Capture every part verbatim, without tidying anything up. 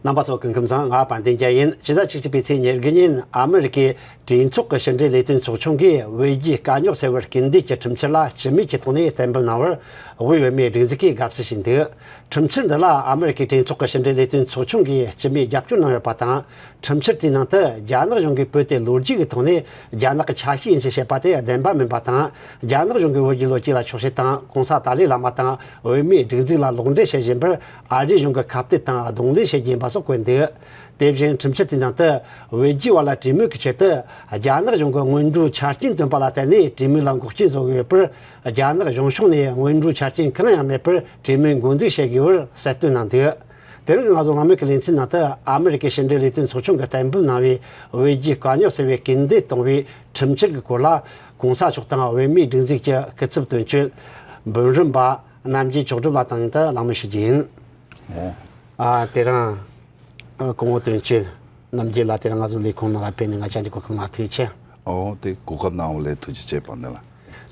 རྣམ་པ་ཚོ་སྐུ་ཁམས་བཟང་། ང་དཔལ་ལྡན་རྒྱལ་ཡིན། ཕྱི་ཟླ་བཅུ་གཅིག་པའི་ཚེས་ཉེར་དགུ་ཉིན་ཨ་མི་རི་ཀའི་གྲོས་ཚོགས་ཀྱི་ཕྱི་འབྲེལ་ལས་དོན་ཚོགས་ཆུང་གིས་བོད་རྒྱའི་དཀའ་རྙོག་སེལ་བར་སྐུལ་འདེད་ཀྱི་ཁྲིམས་འཆར་ལ་ཞི་མོལ་གྱི་ཐོག་ནས་གཏན་འབེབས་གནང་བར་དབུས་བོད་མིའི་སྒྲིག་འཛུགས་ཀྱིས་དགའ་བསུ་ཞུས་འདུག། ཁྲིམས་འཆར་འདི་ལ་ཨ་མི་རི་ཀའི་གྲོས་ཚོགས་ཀྱི་ཕྱི་འབྲེལ་ལས་དོན་ཚོགས་ཆུང་གིས་ཞི་མོལ་རྒྱབ་སྐྱོར་གནང་ཡོད་པ་དང་། ཁྲིམས་འཆར་དེའི་ནང་དུ་རྒྱ་ནག་གཞུང་གིས་བོད་དེ་ལོ་རྒྱུས་ཀྱི་ཐོག་ནས་རྒྱ་ནག་གི་ཆ་ཤས་ཡིན་ཞེས་བཤད་པ་དེ་བདེན་པ་མིན་པ་དང་། རྒྱ་ནག་གཞུང་གིས་བོད་ཀྱི་ལོ་རྒྱུས་ལ་འཁྱོག་བཤད་དང་། གོང་ས་ཏཱ་ལའི་བླ་མ་དང་བོད་མིའི་སྒྲིག་འཛུགས་ལ་ལོག་འགྲེལ་བྱེད་བཞིན་པར། ཨ་རིའི་གཞུང་གིས་ཁ་གཏད་དང་གདོང་ལེན་བྱེད་ཀྱིན་པ་སོགས་བཀོད་འདུག། དེ་བཞིན་ཁྲིམས་འཆར་དེའི་ནང་དུ། བོད་རྒྱའི་བར་ལ་གྲོས་མོལ་གྱི་ཆེད་དུ། རྒྱ་ནག་གཞུང་གི་སྔོན་འགྲོའི་ཆ་རྐྱེན་བཏོན་པ་ལ་བརྟེན་ནས་གྲོས་མོལ་ལ་འགོག་རྐྱེན་བཟོ་དགོས་ཡོད་པར། རྒྱ་ནག་གཞུང་ཕྱོགས་ནས་སྔོན་འགྲོའི་ཆ་རྐྱེན་གང་ཡང་མེད་པར་གྲོས་མོལ་འགོ་འཛུགས་བྱེད་དགོས་པར་གསལ་སྟོན་གནང་འདུག། དེ་རིང་གི་ང་ཚོ་གླེང་མོལ་གྱི་ལེ་ཚན་ནང་དུ། ཨ་མི་རི་ཀའི་ཕྱི་འབྲེལ་ལས་དོན་ཚོགས་ཆུང་གིས་གཏན་འབེབས་གནང་བའི་བོད་རྒྱའི་དཀའ་རྙོག་སེལ་བའི་སྐུལ་འདེད་གཏོང་བའི་ཁྲིམས་འཆར་གྱི་སྐོར་ལ། གོང་ས་མཆོག་དང་བོད་མིའི་སྒྲིག་འཛུགས་ཀྱི་སྐུ་ཚབ་དོན་གཅོད་འབུམ་རམས་པ་རྣམ་རྒྱལ་མཆོག་སྒྲུབ་ལགས་དང་མཉམ་དུ་གླེང་མོལ་ཞུ་རྒྱུ་ཡིན། ཨོ། ཨ། དེ་རིང་། ཨ། སྐུ་ངོ་དོན་གཅོད་རྣམ་རྒྱལ་ལགས་དེ་རིང་ང་ཚོའི་ལས་ཁུངས་ནང་ལ་ཕེབས་ནས་ང་བཅར་འདྲི་གོ་སྐབས་གནང་བ་ཐུགས་རྗེ་ཆེ། ཨོ། དེ་གོ་སྐབས་གནང་བ་ལ་ཐུགས་རྗེ་ཆེ། དཔལ་ལྡན་ལགས།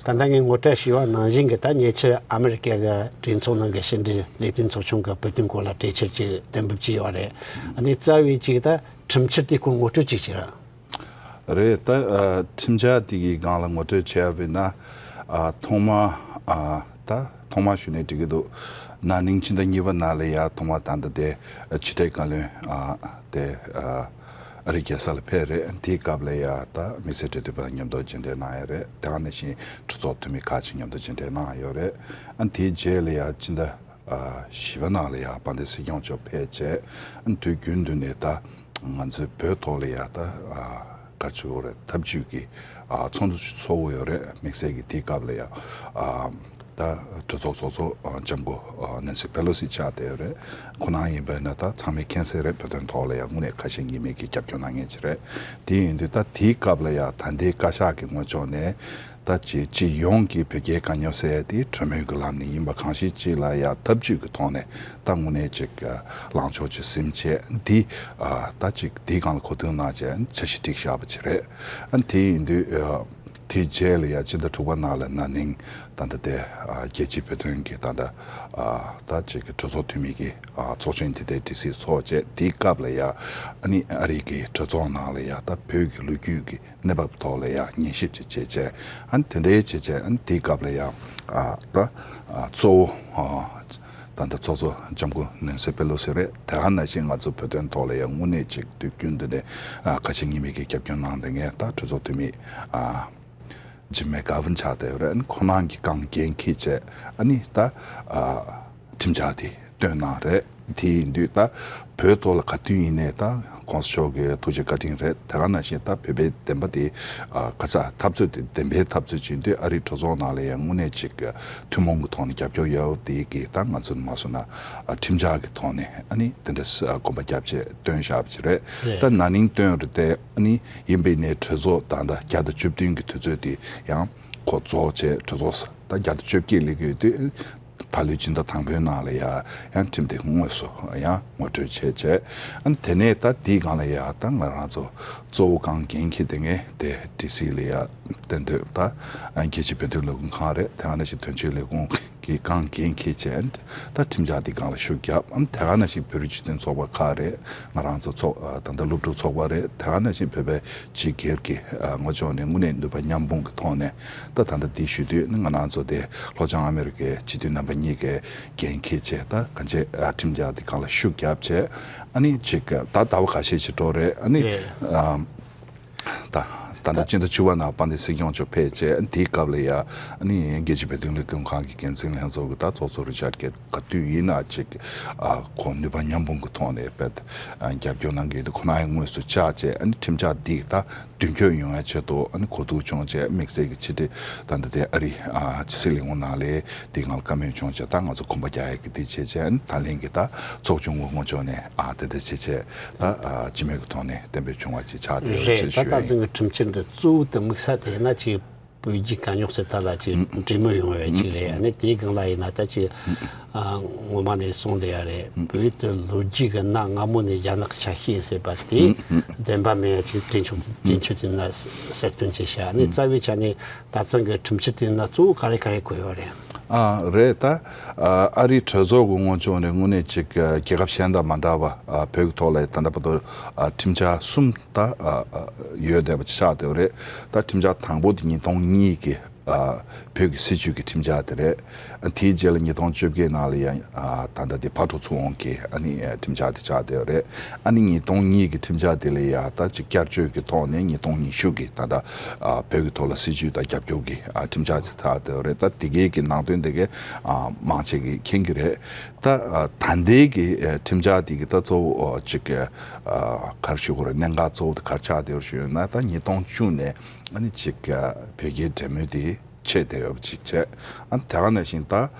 ད་ལྟ་ངས་ངོ་སྤྲོད་ཞུས་པ་ནང་བཞིན་གྱི། ད་ཉེ་ཆར་ཨ་མི་རི་ཀའི་གྲོས་ཚོགས་ནང་གི་ཕྱི་འབྲེལ་ལས་དོན་ཚོགས་ཆུང་གིས་བོད་དོན་སྐོར་ལ་གྲོས་འཆར་ཅིག་གཏན་འབེབས་བྱས་ཡོད་རེད། ཨ་ནི་རྩ་བའི་ཅིག་ད་ཁྲིམས་འཆར་དེའི་སྐོར་ངོ་སྤྲོད་ཅིག་བྱེད་ར། རེད། ད་ཨ་ཁྲིམས་འཆར་དེ་གི་སྒང་ལ་ངོ་སྤྲོད་བྱས་པ་ཡིན་ན། ཨ་ཐོག་མ། ཨ་ད་ཐོག་མ་ཞུས་ནས་འགྲིག་གི་འདུག། ན་ནིང་ཕྱི་ཟླ་གཉིས་པ་ནང་ལ་ཡ་ཐོག་མ་ད་ལྟ་དེ་ཕྱི་དྲིལ་བཀའ་བློན། ཨ་དེ་ཨ་ཨ་རིའི་རྒྱལ་ས་ལ་ཕེབས་རེད། དེའི་སྐབས་ལ་ཡ་ད་དམིགས་བསལ་འབྲེལ་མཐུད་པ་མཉམ་དུ་མཇལ་འཕྲད་གནང་ཡོད་རེད། དེ་ག་ནང་བཞིན་གྲོས་ཚོགས་འཐུས་མི་ཁག་ཅིག་མཉམ་དུ་མཇལ་འཕྲད་གནང་ཡོད་རེད། ཨ་དེའི་རྗེས་ལ་ཡ་ཕྱི་ཟླ་ཨ་བཞི་པ་ནང་ལ་ཡ་དཔལ་ལྡན་སྲིད་སྐྱོང་མཆོག་ཕེབས་བྱས། ཨ་དུས་རྒྱུན་དུ་ནས་ད་ང་ཚོའི་བོད་ཐོག་ལ་ཡ་ད་ཨ་ག་རེ་ཟེར་དགོས་རེད། འཐབ་ཇུས་ཀྱི་ཨ་ཚོགས་འདུ་ཚོགས་ཀྱི་ཡོད་རེད། དམིགས་བསལ་གྱི་དེའི་སྐབས་ལ་ཡ་ཨ་ད་གྲོས་ཚོགས་ཚོགས་གཙོ་ཨ་ལྕམ་སྐུ་ཨ་ནན་སི་པེ་ལོ་སི་ཆགས་བསྡད་ཡོད་རེད། ཁོ་རང་ཡིན་པ་ཡིན་ན་ད་ཚང་མས་མཁྱེན་གསལ་རེད། བོད་དོན་ཐོག་ལ་ཡ་དངོས་གནས་ཁ་ཞེ་གཉིས་མེད་ཀྱི་རྒྱབ་སྐྱོར་གནང་མཁན་ཅིག་རེད། དེ་ཡིན་དུས་ད་དེའི་སྐབས་ལ་ཡ་ད་ལྟའི་བཀའ་ཤག་གི་ངོས་ཕྱོགས་ནས། ད་ཅིག་སྤྱི་ཡོངས་ཀྱི་བོད་རྒྱའི་དཀའ་རྙོག་སེལ་ཡ་དེ་གྲོས་མོལ་གྱི་ལམ་ནས་ཡིན་པ་གང་ཞིག་ཅིག་ལ་ཡ་འཐབ་ཇུས་ཀྱི་ཐོག་ནས་ད་དངོས་གནས་ཅིག་ལངས་ཕྱོགས་ཅིག་ཟིན་བྱས། འདི་ཨ་ད་ཅིག་འདིའི་སྒང་ལ་གོ་བསྡུར་གནང་བྱས་འཆར་གཞི་བསྒྲིགས་བཞག་པ་ཅིག་རེད། ཨ་དེ་ཡིན་དུས་ཨ་དེའི་རྗེས་ལ་ཡ་ཕྱི་ཟླ་དྲུག་པ་ནང་ལ་ན་ནིང་ད་ལྟ་དེ་ཨ་རྒྱལ་སྤྱིའི་བོད་དོན་གྱི་ད་ལྟ་ཨ་ད་ཅིག་གྲོས་ཚོགས་འཐུས་མི་གི་ཨ་ཚོགས་ཆེན་དེ་དེ་ཌི་སི་ཚོགས་བྱས། དེའི་སྐབས་ལ་ཡ་ཨ་ནི་ཨ་རི་གི་གྲོས་ཚོགས་ནང་ལ་ཡ་ད་བོད་ཀྱི་ལོ་རྒྱུས་ཀྱི་གནས་བབ་ཐོག་ལ་ཡང་ཉན་ཞིབ་ཅིག་བྱས་བྱས། ཨ་ནི་དེ་འདྲའི་བྱས་བྱས། ཨ་ནི་དེའི་སྐབས་ལ་ཡང་ཨ་ད་ཨ་གཙོ་བོ་ཨ་ད་ལྟ་ཚོགས་གཙོ་ལྕམ་སྐུ་ནན་སི་པེ་ལོ་སི་རེད། དེ་ག་ནང་བཞིན་ང་ཚོ་བོད་དོན་ཐོག་ལ་ཡང་དངོས་གནས་ཅིག་དུས་རྒྱུན་དུ་ནས་ཨ་ཁ་ཞེ་གཉིས་མེད་ཀྱི་རྒྱབ་སྐྱོར་གནང་བསྡད་མཁན་ད་གྲོས་ཚོགས་འཐུས་མི་ཨ་ཇིམ་མེ་གྷ་ཝིན་ཆགས་བསྡད་ཡོད་རེད། ཨ་ནི་ཁོ་རང་གིས་གང་འགན་འཁྱེར་བྱས། ཨ་ནི་ད་ཨ་ཁྲིམས་འཆར་དེ་བཏོན་གནང་རེད། དེ་ཡིན་དུས་ད་བོད་ཐོག་ལ་ག་དུས་ཡིན་ནའི་ད་གོང་ས་མཆོག་གི་ཐུགས་རྗེ་བཀའ་དྲིན་རེད། དེ་ག་ནང་བཞིན་ད་བོད་པའི་བདེན་པ་དེ་ཨ་ག་ས་འཐབ་རྩོད་དེ་བདེན་པའི་འཐབ་རྩོད་ཅིག་ཡིན་དུས། ཨ་རིའི་གྲོས་ཚོགས་ནང་ལ་ཡང་དངོས་གནས་ཅིག་ཐུན་མོང་གི་ཐོག་ནས་རྒྱབ་སྐྱོར་ཡོད་དེ་གི་ད་ང་ཚོ་མ་སོང་ན་ཨ་ཁྲིམས་འཆར་གི་ཐོག་ནས་ཨ་ནི་དེ་འདྲ་ཨ་གོམ་པ་བརྒྱབ་བྱས་བཏོན་བཞག་པ་ཅིག་རེད། རེད། ད་ན་ནིང་བཏོན་རེད་དེ། ཨ་ནི་ཡིན་པའི་ནས་གྲོས་ཚོགས་ད་ལྟ་བརྒྱ་དང་བཅུ་བདུན་གྱི་དུས་ཚོད་དེ་ཡང་ཁོ་རྫོགས་བྱས། གྲོས་ཚོགས་ད་བརྒྱ་དང་བཅོ་བརྒྱད་སླེབས་ཀྱི་ཡོད་དུས། ད་ལོའི་སྤྱི་ཟླ་དང་པོའི་ནང་ལ་ཡ་ཡང་ཁྲིམས་དེ་དངོས་སུ་ཡང་ངོ་སྤྲོད་བྱས་བྱས། ཨ་ནི་དེ་ནས་ད་དེའི་སྒང་ལ་ཡ་ད་ང་རང་ཚོ་གཙོ་བོ་གང་འགན་འཁྱེར་བསྡད་མཁན་དེ་ཌི་སི་ལ་ཡ་གཏན་སྡོད་ད་རྒྱལ་སྤྱིའི་བོད་དོན་ལས་ཁུངས་ཁང་རེད། དེ་ག་ནང་བཞིན་དོན་གཅོད་ལས་ཁུངས་ཀྱིས་གང་འགན་འཁྱེར་བྱས། ད་ཁྲིམས་འཆར་དེའི་སྒང་ལ་ཤུགས་བརྒྱབ། ཨ་ནི་དེ་ག་ནང་བཞིན་བོད་རིགས་སྤྱི་མཐུན་ཚོགས་པ་ཁག་རེད། ང་རང་ཚོ་ཚོགས་ཨ་ད་ལྟ་སློབ་ཕྲུག་ཚོགས་པ་རེད། དེ་ག་ནང་བཞིན་བོད་པའི་སྤྱི་སྒེར་གྱི་ཨ་ངོས་ཕྱོགས་ནས་དངོས་གནས་ནུས་པ་མཉམ་སྤུངས་ཀྱི་ཐོག་ནས། ད་ད་ལྟ་འདི་ཞུ་དུས་ནི་ང་རང་ཚོ་དེ་ལྷོ་བྱང་ཨ་མི་རི་ཀའི་སྤྱི་འཐུས་རྣམ་པ་གཉིས་ཀས་འགན་འཁྱེར་བྱས། ད་གང་ཅི་ཨ་ཁྲིམས་འཆར་འདི་སྒང་ལ་ཤུགས་བརྒྱབ་བྱས། ཨ་ནི་ཅིག་ད་ཟླ་བ་ཁ་ཤས་ཅིག་འགྲོ་རེད། ཨ་ནི་རེད། ཨ་ད་ད་ལྟ་ད་སྤྱི་ཟླ་བཅུ་པ་ནང་དཔལ་ལྡན་སྲིད་སྐྱོང་མཆོག་ཕེབས་བྱས། ཨ་ནི་དེའི་སྐབས་ལ་ཡ་ཨ་ནི་རྒྱལ་སྤྱིའི་བོད་དོན་ལས་ཁུངས་ཁང་གི་འགན་འཛིན་ལྷན་ཚོགས་ཀྱི་ད་ཚོགས་གཙོ་རི་ཅར་གེ་ག་དུས་ཡིན་ན་ཅིག་ཨ་ཁོ་ནུས་པ་མཉམ་སྤུངས་ཀྱི་ཐོག་ནས་དཔེ་ཨ་རྒྱབ་སྐྱོར་གནང་གི་ཡོད་དུས། ཁོ་རང་ཡང་དངོས་སུ་བཅར་བྱས། ཨ་ནི་ཁྲིམས་འཆར་འདི་ད་མདུན་སྐྱོད་ཡོང་ཡ་ཆེད་དུ་ཨ་ནི་གོ་བསྡུར་བྱུང་བྱས། དམིགས་བསལ་གྱི་ཕྱི་དྲིལ་ད་ལྟ་དེ་ཨ་རི་ཨ་ཕྱི་སྲིད་ལས་ཁུངས་ནང་ལ་དེའི་སྒང་ལ་བཀའ་མོལ་བྱུང་བྱས། ད་ང་ཚོ་གོམ་པ་རྒྱག་ཡ་གི་དེ་བྱས་བྱས། ཨ་ནི་ད་ལན་གྱི་ད་ཚོགས་ཆུང་གི་ངོས་ཕྱོགས་ནས་ཨ་དེ་འདྲ་བྱས་བྱས། ད་ཨ་སྤྱི་མོས་ཀྱི་ཐོག་ནས་གཏན་འབེབས་བྱུང་བ་ཅིག་ཆགས་བསྡད་ཡོད་རེད། ཅེས་ད་ཞུ་ཡ་ད་ཡིན། གཟིགས་ཀྱི་ཁྲིམས་འཆར་འདི་གཙོ་བོ་དེ་དམིགས་ས་དེ་ཡིན་ན་ཅིག་བོད་རྒྱའི་དཀའ་རྙོག་ཟེར་ད་ལ་ཅིག་འབྲེལ་མོལ་ཡོང་བའི་ཅིག་རེད། ཨ་ནི་དེའི་སྒང་ལ་ཡིན་ན་ད་ཅིག་ཨ་ངོ་མ་ནས་གསུངས་བསྡད་ཡ་རེད། བོད་དེ་ལོ་རྒྱུས་ཀྱི་གནའ་སྔ་མོ་ནས་རྒྱ་ནག་གི་ཆ་ཤས་ཡིན་ཟེར་བ་དེ་བདེན་པ་མེད་ཡ་ཅིག་གྲོས་ཆོད་གྲོས་ཆོད་དེ་ན་གསལ་སྟོན་བྱས་ཤག། ཨ་ནི་རྩ་བའི་ཆ་ནས་ད་ཐེངས་ཀྱི་ཁྲིམས་འཆར་དེ་ན་གཙོ་བོ་ག་རེ་ག་རེ་བཀོད་ཡོད་རེད། ཨ་རེད་ད། ཨ་ཨ་རིའི་གྲོས་ཚོགས་ཀྱི་ངོས་ཕྱོགས་ནས་དངོས་གནས་ཅིག་ཨ་རྒྱལ་ཁབ་གཞན་དང་མ་འདྲ་བ་ཨ་བོད་ཀྱི་ཐོག་ལ་ད་ལྟ་བར་དུ་ཨ་ཁྲིམས་འཆར་གསུམ་ད་ཨ་ཨ་ཡོད་བསྡད་པ་ཅིག་ཆགས་བསྡད་པ་རེད། ད་ཁྲིམས་འཆར་དང་པོ་དེ་ཉིས་སྟོང་གཉིས་ཀྱི་ཨ་བོད་ཀྱི་སྲིད་བྱུས་ཀྱི་ཁྲིམས་འཆར་དེ་རེད། ཨ་དེའི་རྗེས་ལ་ཉིས་སྟོང་བཅོ་བརྒྱད་ནང་ལ་ཡང་ཨ་ད་ལྟ་དེ་ཕར་འགྲོ་ཚུར་འོང་གི་ཨ་ནི་ཨ་ཁྲིམས་འཆར་དེ་ཆགས་བསྡད་པ་རེད། ཨ་ནི་ཉིས་སྟོང་གཉིས་ཀྱི་ཁྲིམས་འཆར་དེ་ལ་ཡང་ད་ཅིག་བསྐྱར་བཅོས་ཀྱི་ཐོག་ནས་ཉིས་སྟོང་ཉི་ཤུ་གི་ད་ལྟ་ཨ་བོད་ཀྱི་ཐོག་ལ་སྲིད་བྱུས་དང་རྒྱབ་སྐྱོར་གྱི་ཨ་ཁྲིམས་འཆར་ཅིག་ཆགས་བསྡད་པ་རེད། ད་དེ་གའི་གི་ནང་དོན་དེ་གའི་ཨ་མང་ཆེ་གིས་མཁྱེན་གྱི་རེད། ད་ཨ་ད་ལྟའི་གི་ཨ་ཁྲིམས་འཆར་དེ་གི་ད་གཙོ་བོ་ཨ་ཅིག་ཨ་ག་རེ་ཞུ་དགོས་རེད། གནད་འགག་གཙོ་བོ་དེ་ག་རེ་ཆགས་བསྡད་པ་ཞུ་ན། ད་ཉིས་སྟོང་བཅུ་ནས་ཨ་ནི་ཅིག་ཨ་བོད་རྒྱའི་འབྲེལ་མོལ་དེ་ཆད་བསྡད་ཡོད་པ་ཅིག་བྱས། ཨ་ནི་དེ་ག་ནང་བཞིན་ད་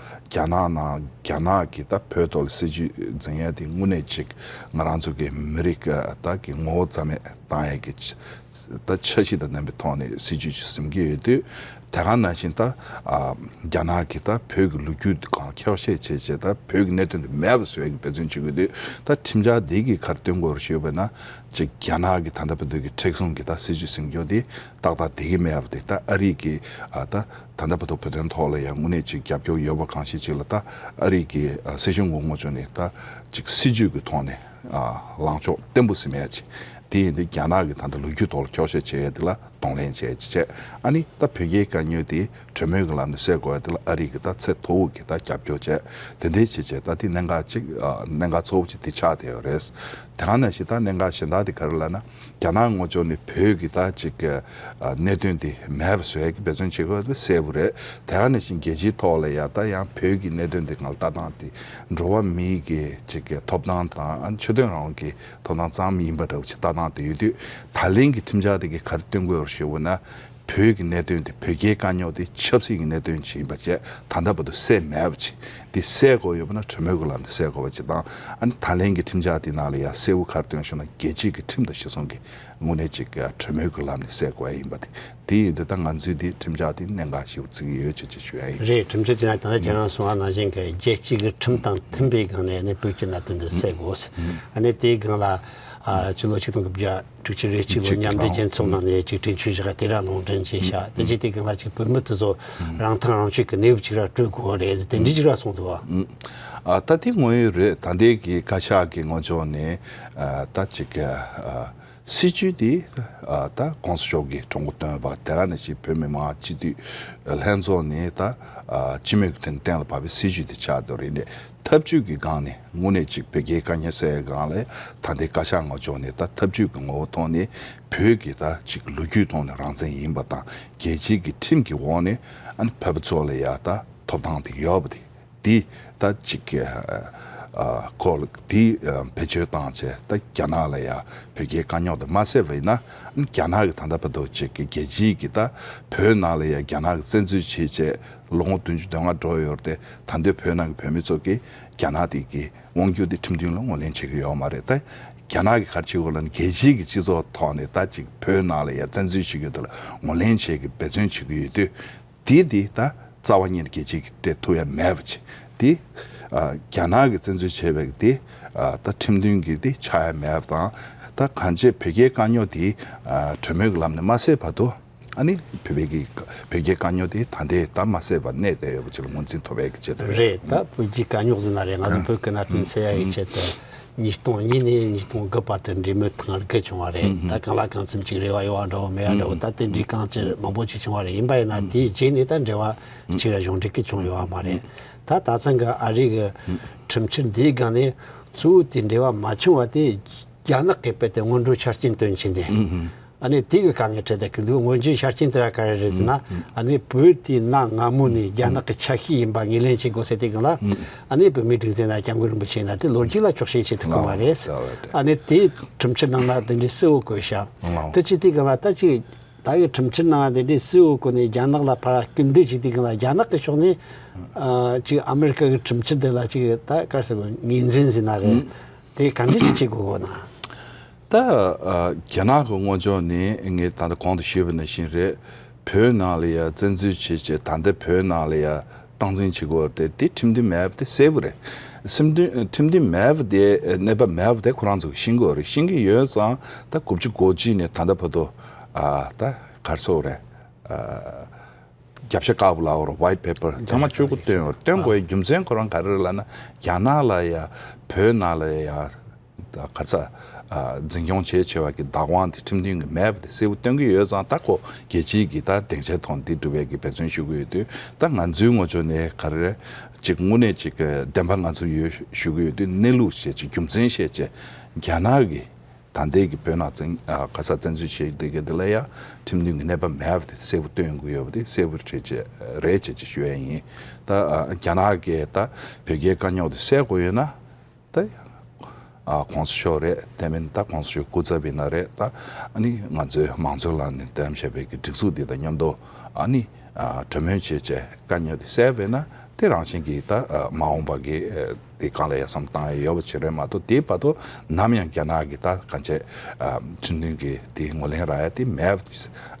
རྒྱ་ནག་ནང་རྒྱ་ནག་གིས་ད་བོད་ཐོག་ལ་སྲིད་བྱུས་འཛིན་ཡ་དེ་དངོས་གནས་ཅིག་ང་རང་ཚོ་གི་མི་རིགས་ད་གི་ངོ་བོ་རྩ་མེད་བཏང་ཡ་གི་ཆ་ད་འཆར་གཞི་དང་ལྡན་པའི་ཐོག་ནས་སྲིད་བྱུས་ཅིག་འཛིན་གྱི་ཡོད་དུས། དེ་ག་ནང་བཞིན་ད་ཨ་རྒྱ་ནག་གིས་ད་བོད་ཀྱི་ལོ་རྒྱུས་གང་འཁྱོག་བཤད་བྱས་བྱས་ད་བོད་ཀྱི་གནད་དོན་དེ་མེད་པ་བཟོ་ཡ་གི་འབད་བརྩོན་བྱེད་ཀྱི་ཡོད་དུས། ད་ཁྲིམས་འཆར་འདི་གིས་ག་རེ་སྟོན་དགོས་རེད་ཞུས་པ་ན། ཅིག་རྒྱ་ནག་གི་ད་ལྟ་བར་དུ་གི་མཁྲེགས་བཟུང་གི་ད་སྲིད་བྱུས་འཛིན་སྐྱོང་དེ་ཏག་ཏག་བསྡད་ཀྱི་མེད་པ་དེ། ད་ཨ་རི་གི་ཨ་ད་ད་ལྟ་བར་དུ་བོད་དོན་ཐོག་ལ་ཡང་དངོས་གནས་ཅིག་རྒྱབ་སྐྱོར་ཡོད་པ་གང་ཞིག་ཅིག་ལ། ད་ཨ་རི་གི་ཨ་སྲིད་གཞུང་གི་ངོས་ཕྱོགས་ནས་ད་ཅིག་སྲིད་བྱུས་ཀྱི་ཐོག་ནས་ཨ་ལངས་ཕྱོགས་བརྟན་པོ་ཟིན་མེད་ཅིག་དེ་ཡིན་དུས་རྒྱ་ནག་གི་ད་ལྟ་ལོ་རྒྱུས་ཐོག་ལ་འཁྱོག་བཤད་བྱེད་ཡ་དེ་ལ་གདོང་ལེན་བྱེད་ཅིག་བྱས། ཨ་ནི་ད་བོད་རྒྱའི་དཀའ་རྙོག་དེ་གྲོས་མོལ་གྱི་ལམ་ནས་སེལ་དགོས་ཡ་དེ་ལ་ཨ་རི་གི་ད་ཚད་མཐོ་བོ་གི་ད་རྒྱབ་སྐྱོར་བྱས། དེ་འདྲའི་བྱས་བྱས་ད་དེ་གནད་འགག་ཅིག་ཨ་གནད་འགག་གཙོ་བོ་ཅིག་དེ་ཆགས་བསྡད་ཡོད་རེད། དེ་ག་ནང་བཞིན་ད་གནད་འགག་གཞན་དག་དེ་ག་རེ་ལབ་ན། རྒྱ་ནག་ངོས་ཕྱོགས་ནས་བོད་ཀྱི་ད་ཅིག་གི་ཨ་གནད་དོན་དེ་མེད་པ་བཟོ་ཡ་གི་འབད་བརྩོན་བྱེད་དགོས་པ་གསལ་པོ་རེད། དེ་ག་ནང་བཞིན་རྒྱལ་སྤྱིའི་ཐོག་ལ་ཡ་ད་ཡང་བོད་ཀྱི་གནད་དོན་དེ་སྒང་ལ་ལྟ་སྟངས་དེ་འགྲོ་བ་མིའི་གི་ཅིག་གི་ཐོབ་ཐང་དང་ཨ་ཆོས་དད་རང་དབང་གི་ཐོབ་ཐང་ཙམ་ཡིན་པ་འདྲ་བོ་ཅིག་ལྟ་སྟངས་དེ་ཡོད་དུས། ད་ལན་གྱི་ཁྲིམས་འཆར་དེ་གིས་ག་རེ་སྟོན་དགོས་རེད་ཞུས་པ་ན། བོད་ཀྱི་གནད་དོན་དེ་བོད་རྒྱའི་དཀའ་རྙོག་དེ་ཆབ་སྲིད་ཀྱི་གནད་དོན་ཅིག་ཡིན་པ་བཅས་ད་ལྟ་བར་དུ་སེལ་མེད་པ་ཅིག་དེ་སེལ་དགོས་ཡོད་པ་ན་གྲོས་མོལ་གྱི་ལམ་ནས་སེལ་དགོས་པ་ཅིག་དང་། ཨ་ནི་ད་ལན་གྱི་ཁྲིམས་འཆར་དེ་ནང་ལ་ཡང་གསལ་བོ་ག་རེ་བཏོན་བྱུང་ན། རྒྱལ་སྤྱིའི་གི་ཁྲིམས་དང་གཞི་བཟུང་གི་དངོས་གནས་ཅིག་གྲོས་མོལ་གྱི་ལམ་ནས་སེལ་དགོས་ཡ་ཡིན་པ་དེ། དེ་ཡིན་དུས་ད་ང་ཚོས་དེ་ཁྲིམས་འཆར་དེ་གནད་འགག་ཞེ་པོ་བརྩི་གི་ཡོད་ཅེས་ཅིག་ཞུ་ཡ་ཡིན། རེད། ཁྲིམས་འཆར་དེ་ན་ད་ལྟ་ཁྱེད་རང་གསུངས་པ་ནང་བཞིན་གྱི་རྒྱལ་སྤྱིའི་གི་ཁྲིམས་དང་མཐུན་པའི་སྒང་ནས་ནི་བོད་ཀྱི་གནད་དོན་འདི་སེལ་དགོས། ཨ་ནི་དེའི་སྒང་ལ་ཨ་ཕྱི་ལོ་ཆིག་སྟོང་དགུ་བརྒྱ་དྲུག་ཅུ་རེ་གཅིག་ལོ་མཉམ་འབྲེལ་རྒྱལ་ཚོགས་ནང་ནས་ཅིག་གྲོས་ཆོད་བཞག་དེ་ར་ལུང་འདྲེན་བྱས་ཤག་དེ་རྗེས་དེ་སྒང་ལ་ཅིག་བོད་མི་དེ་ཚོ་རང་ཐག་རང་གཅོད་ཀྱི་གནས་བབ་ཅིག་ར་སྤྲོད་དགོས་རེད། དེ་འདྲའི་ཅིག་ར་གསུངས་འདུག་བ། ཨ་ད་དེ་དངོས་ཡོད་རེད། ད་ལྟའི་གི་བཀའ་ཤག་གི་ངོས་ཕྱོགས་ནས་ཨ་ད་ཅིག་ཨ་སྲིད་བྱུས་དེ་ཨ་ད་༸གོང་ས་མཆོག་གིས་གྲོས་འགོ་བཏོན་པ་དེ་ག་ནང་བཞིན་བོད་མི་མང་སྤྱི་འཐུས་ལྷན་ཚོགས་ནས་ད་ཨ་སྤྱི་མོས་ཀྱི་དོན་གཏན་ལ་ཕབ་པའི་སྲིད་བྱུས་དེ་ཆགས་འདུག་རེད། འདི་ཐབས་ཇུས་ཀྱི་སྒང་ནས་དངོས་གནས་ཅིག་བོད་རྒྱའི་དཀའ་རྙོག་སེལ་སྒང་ལ་ད་ལྟའི་བཀའ་ཤག་ངོས་ཕྱོགས་ནས་ད་ཐབས་ཇུས་ཀྱི་ངོ་བོ་ཐོག་ནས་བོད་ཀྱི་ད་ཅིག་ལོ་རྒྱུས་ཐོག་ནས་རང་བཙན་ཡིན་པ་དང་རྒྱལ་སྤྱིའི་གི་ཁྲིམས་ཀྱི་འོག་ནས་ཨ་ནི་བོད་པ་ཚོ་ལ་ཡ་ད་ཐོབ་ཐང་དེ་ཡོད་པ་དེ། དེ་ད་ཅིག་གི་ཨ་སྐོར་དེ་ཨ་བེད་སྤྱོད་བཏང་བྱས་ད་རྒྱ་ནག་ལ་ཡ་བོད་རྒྱའི་དཀའ་རྙོག་དེ་མ་སེལ་བ་ཡིན་ན། རྒྱ་ནག་གིས་ད་ལྟ་བར་དུ་ཅིག་གི་རྒྱལ་སྤྱིའི་གི་ད་བོད་ནང་ལ་ཡ་རྒྱ་ནག་གིས་བཙན་འཛུལ་བྱས་བྱས་ལོ་ངོ་བདུན་ཅུ་དོན་ལྔ་འགྲོ་ཡོད་རེད་དེ། ད་ལྟའི་བོད་ནང་གི་བོད་མི་ཚོ་གིས་རྒྱ་ནག་དེ་གི་དབང་སྒྱུར་དེ་ཁྲིམས་མཐུན་ལ་ངོས་ལེན་བྱེད་ཀྱི་ཡོད་མ་རེད། ད་རྒྱ་ནག་གིས་ག་རེ་བྱེད་དགོས་ལབ་ན། རྒྱལ་སྤྱིའི་གི་སྤྱི་ཚོགས་ཐོག་ནས་ད་ཅིག་བོད་ནང་ལ་ཡ་བཙན་འཛུལ་བྱེད་ཀྱི་ཡོད་དེ་ལ་ངོས་ལེན་བྱེད་ཀྱི་འབད་བརྩོན་བྱེད་ཀྱི་ཡོད་དུས། དེ་དེ་ད་རྩ་བ་ཉིད་ནས་རྒྱལ་སྤྱིའི་གི་སྤྲད་ཐུབ་ཡ་མེད་པ་ཅིག་དེ་ཨ་རྒྱ་ནག་གིས་བཙན་འཛུལ་བྱས་པའི་དེ་ཨ་ད་ཁྲིམས་མཐུན་གྱི་དེ་ཆགས་ཡ་མེད་པ་དང་། ད་གང་ཅི་བོད་རྒྱའི་དཀའ་རྙོག་དེ་ཨ་གྲོས་མོལ་གྱི་ལམ་ནས་མ་སེལ་བར་དུ། ཨ་ནི་བོད་པའི་གི་བོད་རྒྱའི་དཀའ་རྙོག་དེ་ད་ལྟའི་ད་མ་སེལ་བར་གནས་བསྡད་ཡོད་པ་ཅིག་ལ་ངོས་འཛིན་ཐུབ་པའི་གི་ཆེད་དུ་རེད། རེད། ད་བོད་རྒྱའི་དཀའ་རྙོག་ཟེར་ན་རེད། ང་ཚོ་བོད་ཀྱི་གནད་དོན་སེལ་ཡ་གི་ཆེད་དུ། ཉིས་སྟོང་གཉིས་ནས་ཉིས་སྟོང་དགུ་བར་དུ་འབྲེལ་མོལ་ཐེངས་དགུ་བྱུང་བ་རེད། ད་གང་ལ་གང་འཚམ་ཅིག་རེ་བ་ཡོད་པ་འདྲ་བོ་མེད་པ་འདྲ་བོ། ད་དེ་འདྲའི་རྐང་རྗེས་མང་པོ་ཅིག་བྱུང་བ་རེད། ཡིན་པ་ཡིན་ན་དེའི་རྗེས་ནས་ད་འབྲེལ་བ་གཅིག་ར་གཞུང་འབྲེལ་གྱི་བྱུང་ཡོད་པ་མ་རེད། ད་ད་ཐེངས་ཀྱི་ཨ་རི་གི་ཁྲིམས་འཆར་འདིའི་སྒང་ནས་གཙོ་བོ་དེ་འབྲེལ་བ་མ་བྱུང་བ་དེ་རྒྱ་ནག་གིས་རྦད་དེ་སྔོན་འགྲོའི་ཆ་རྐྱེན་བཏོན་ཕྱིན་ཏེ། ཨ་ནི་དེ་གི་དཀའ་ངལ་འཕྲད་བསྡད་ཀྱི་འདུག་སྔོན་འགྲོའི་ཆ་རྐྱེན་དེ་ར་ག་རེ་རེད་ཟེར་ན། ཨ་ནི་བོད་དེ་གནའ་སྔ་མོ་ནས་རྒྱ་ནག་གི་ཆ་ཤས་ཡིན་པ་ངོས་ལེན་བྱེད་དགོས་ཟེར་དེ་སྒང་ལ། ཨ་ནི་བོད་མིའི་སྒྲིག་འཛིན་དང་སྐྱབས་མགོན་རིན་པོ་ཆེ་ཡིན་ན་དེ་ལོ་རྒྱུས་ལ་འཁྱོག་བཤད་བྱེད་ཐུབ་ཀྱི་མ་རེད། ཨ་ནི་དེ་ཁྲིམས་འཆར་ནང་ན་དེ་འདྲའི་གསལ་བོ་བཀོད་ཤག་དེ་བྱས་དེ་སྒང་ལ་ད་ཅིག་ད་གི་ཁྲིམས་འཆར་ནང་དེ་འདྲའི་གསལ་བོ་བཀོད་ནས་རྒྱ་ནག་ལ་ཕར་སྐུལ་འདེད་བྱེད་དེ་སྒང་ལ་རྒྱ་ནག་གི་ཕྱོགས་ནས་ཨ་ཅིག་ཨ་མེ་རི་ཀ་གི་ཁྲིམས་འཆར་དེ་ལ་ཅིག་ད་ག་རེ་ཟེར་དགོས། ངོས་འཛིན་ཟེར་ན་རེད། དེ་ག་འདྲ་ཞིག་བྱེད་དགོས་གོ་ན། ད་ཨ་རྒྱ་ནག་གི་ངོས་ཕྱོགས་ནས་ངས་ད་ལྟ་གོང་དུ་ཞུས་པ་ནང་བཞིན་རེད། བོད་ནང་ལ་ཡ་བཙན་འཛུལ་བྱས་བྱས་ད་ལྟ་བོད་ནང་ལ་ཡ་སྟངས་འཛིན་བྱེད་དགོས་རེད་དེ། དེ་ཁྲིམས་མཐུན་མེད་པ་དེ་གསལ་པོ་རེད། སེམས་མཐུན་ཁྲིམས་མཐུན་མེད་པ་དེ་གནས་བབ་མེད་པ་དེ་ཁོ་རང་ཚོ་གིས་ཤེས་ཀྱི་ཡོད་རེད། ཤེས་ཀྱི་ཡོད་ཙང་ད་དགུ་བཅུ་གོ་གཅིག་ནས་ད་ལྟ་བར་དུ་ཨ་ད་ག་རེ་ཟེར་དགོས་རེད། ཨ། རྒྱབ་ཤ་དཀར་པོ་ལབ་དགོས་རེད། ཝའིཊ་པེ་པར་ཐེངས་མ་བཅུ་དགུ་བཏོན་ཡོད་རེད། བཏོན་དགོས་ཡའི་རྒྱུ་མཚན་ཁོ་རང་ག་རེ་རེད་ལབ་ན། རྒྱ་ནག་ལ་ཡ་བོད་ནང་ལ་ཡ་ག་ཚ་འཛིན་སྐྱོང་བྱེད་བྱེད་པ་གི་བདག་དབང་དེ་ཁྲིམས་མཐུན་གྱི་མེད་པ་དེ་གསལ་པོ་སྟོན་གྱི་ཡོད་ཙང་། ད་ཁོ་རྒྱལ་སྤྱིའི་གི་ད་སྡིངས་ཆའི་ཐོག་འདི་སྒྲུབ་པའི་གི་འབད་བརྩོན་ཞུ་གི་ཡོད་དུས། ད་ང་ཚོའི་ངོས་ཕྱོགས་ནས་ག་རེ་རེད། ཅིག་དངོས་གནས་ཅིག་གི་བདེན་པ་ང་ཚོ་ཡོད་ཞུ་གི་ཡོད་དུས། གནས་ལུགས་བཤད་ཅིག་རྒྱུ་མཚན་བཤད་ཅིག་རྒྱ་ནག་གི་ད་ལྟའི་གི་བོད་ནང་བཙན་ཨ་ག་ས་བཙན་འཛུལ་བྱེད་བསྡད་མཁན་དེ་ལ་ཡ་ཁྲིམས་མཐུན་གྱི་གནས་བབ་མེད་པ་དེ་གསལ་པོ་སྟོན་དགོས་ཡོད་པ་དེ་གསལ་པོ་རེད་ཅེས་རེད་ཅེས་ཅེས་ཞུ་ཡ་ཡིན། ད་ཨ་རྒྱ་ནག་གིས་ད་བོད་རྒྱའི་དཀའ་རྙོག་དེ་སེལ་དགོས་ཡོད་ན། ད་ཨ་གོང་ས་མཆོག་རེད། དེ་མིན་ད་གོང་ས་མཆོག་སྐུ་ཚབ་ཡིན་ན་རེད། ད་ཨ་ནི་ང་ཚོའི་མང་གཙོའི་ལམ་ནས་འདེམས་བྱས་པའི་གི་སྒྲིག་འཛུགས་འདི་དང་མཉམ་དུ་ཨ་ནི་ཨ་གྲོས་མོལ་བྱས་བྱས་དཀའ་རྙོག་དེ་སེལ་བས་ན། དེ་རང་བཞིན་གྱིས་ད་ཨ་མ་འོངས་པ་གི་ཨ་དེ་སྒང་ལ་ཡ་བསམ་བཏང་ཡ་ཡོད་པ་ཅིག་རེད་མ་གཏོགས། དེའི་བར་དུ་ནམ་ཡང་རྒྱ་ནག་གིས་ད་གང་བྱས་ཨ་ཁྲིམས་མཐུན་གྱི་དེ་ངོས་ལེན་རག་ཡ་དེ་མེད་པ།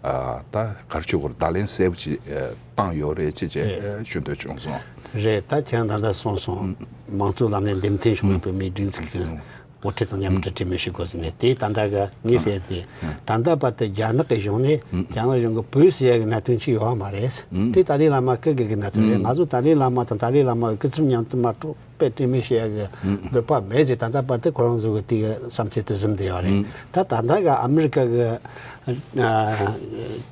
ཨ་ད་ག་རེ་ཞུ་དགོས་རེད། བརྡ་ལན་གསལ་པོ་ཅིག་ཨ་བཏང་ཡོད་རེད་ཅེས་བྱས་ཞུ་འདོད་བྱུང་སོང་། རེད། ད་ཁྱེད་ད་ལྟ་གསུངས་སོང་། མང་གཙོའི་ལམ་ནས་འདེམས་ཐོན་བྱུང་བའི་བོད་མིའི་སྒྲིག་འཛུགས་ཀྱི་དབུ་ཁྲིད་དང་མཉམ་དུ་གྲོས་མོལ་ཞུ་དགོས་ཟེར་ནས། དེ་ད་ལྟ་གི་ངས་བཤད་དེ། ད་ལྟ་བར་དུ་རྒྱ་ནག་གི་གཞུང་ནས་རྒྱ་ནག་གཞུང་གིས་བོད་ཟེར་ཡ་གི་གནད་དོན་ཅིག་ཡོད་མ་རེད། དེ་ཏཱ་ལའི་བླ་མ་སྐུ་སྒེར་གྱི་གནད་དོན་རེད། ང་ཚོ་ཏཱ་ལའི་བླ་མ་དང་ཏཱ་ལའི་བླ་མ་གི་སྐུ་ཚབ་མཉམ་དུ་མ་གཏོགས་དཔེ་གྲོས་མོལ་བྱེད་ཡ་གི་འདོད་པ་མེད་ཅེས་ད་ལྟ་བར་དུ་ཁོ་རང་ཚོ་གི་དེ་གི་བསམ་ཚུལ་དེ་གཟིམ་བསྡད་ཡོད་རེད། ད་ད་ལྟ་གི་ཨ་མི་རི་ཀ་གི་ཨ་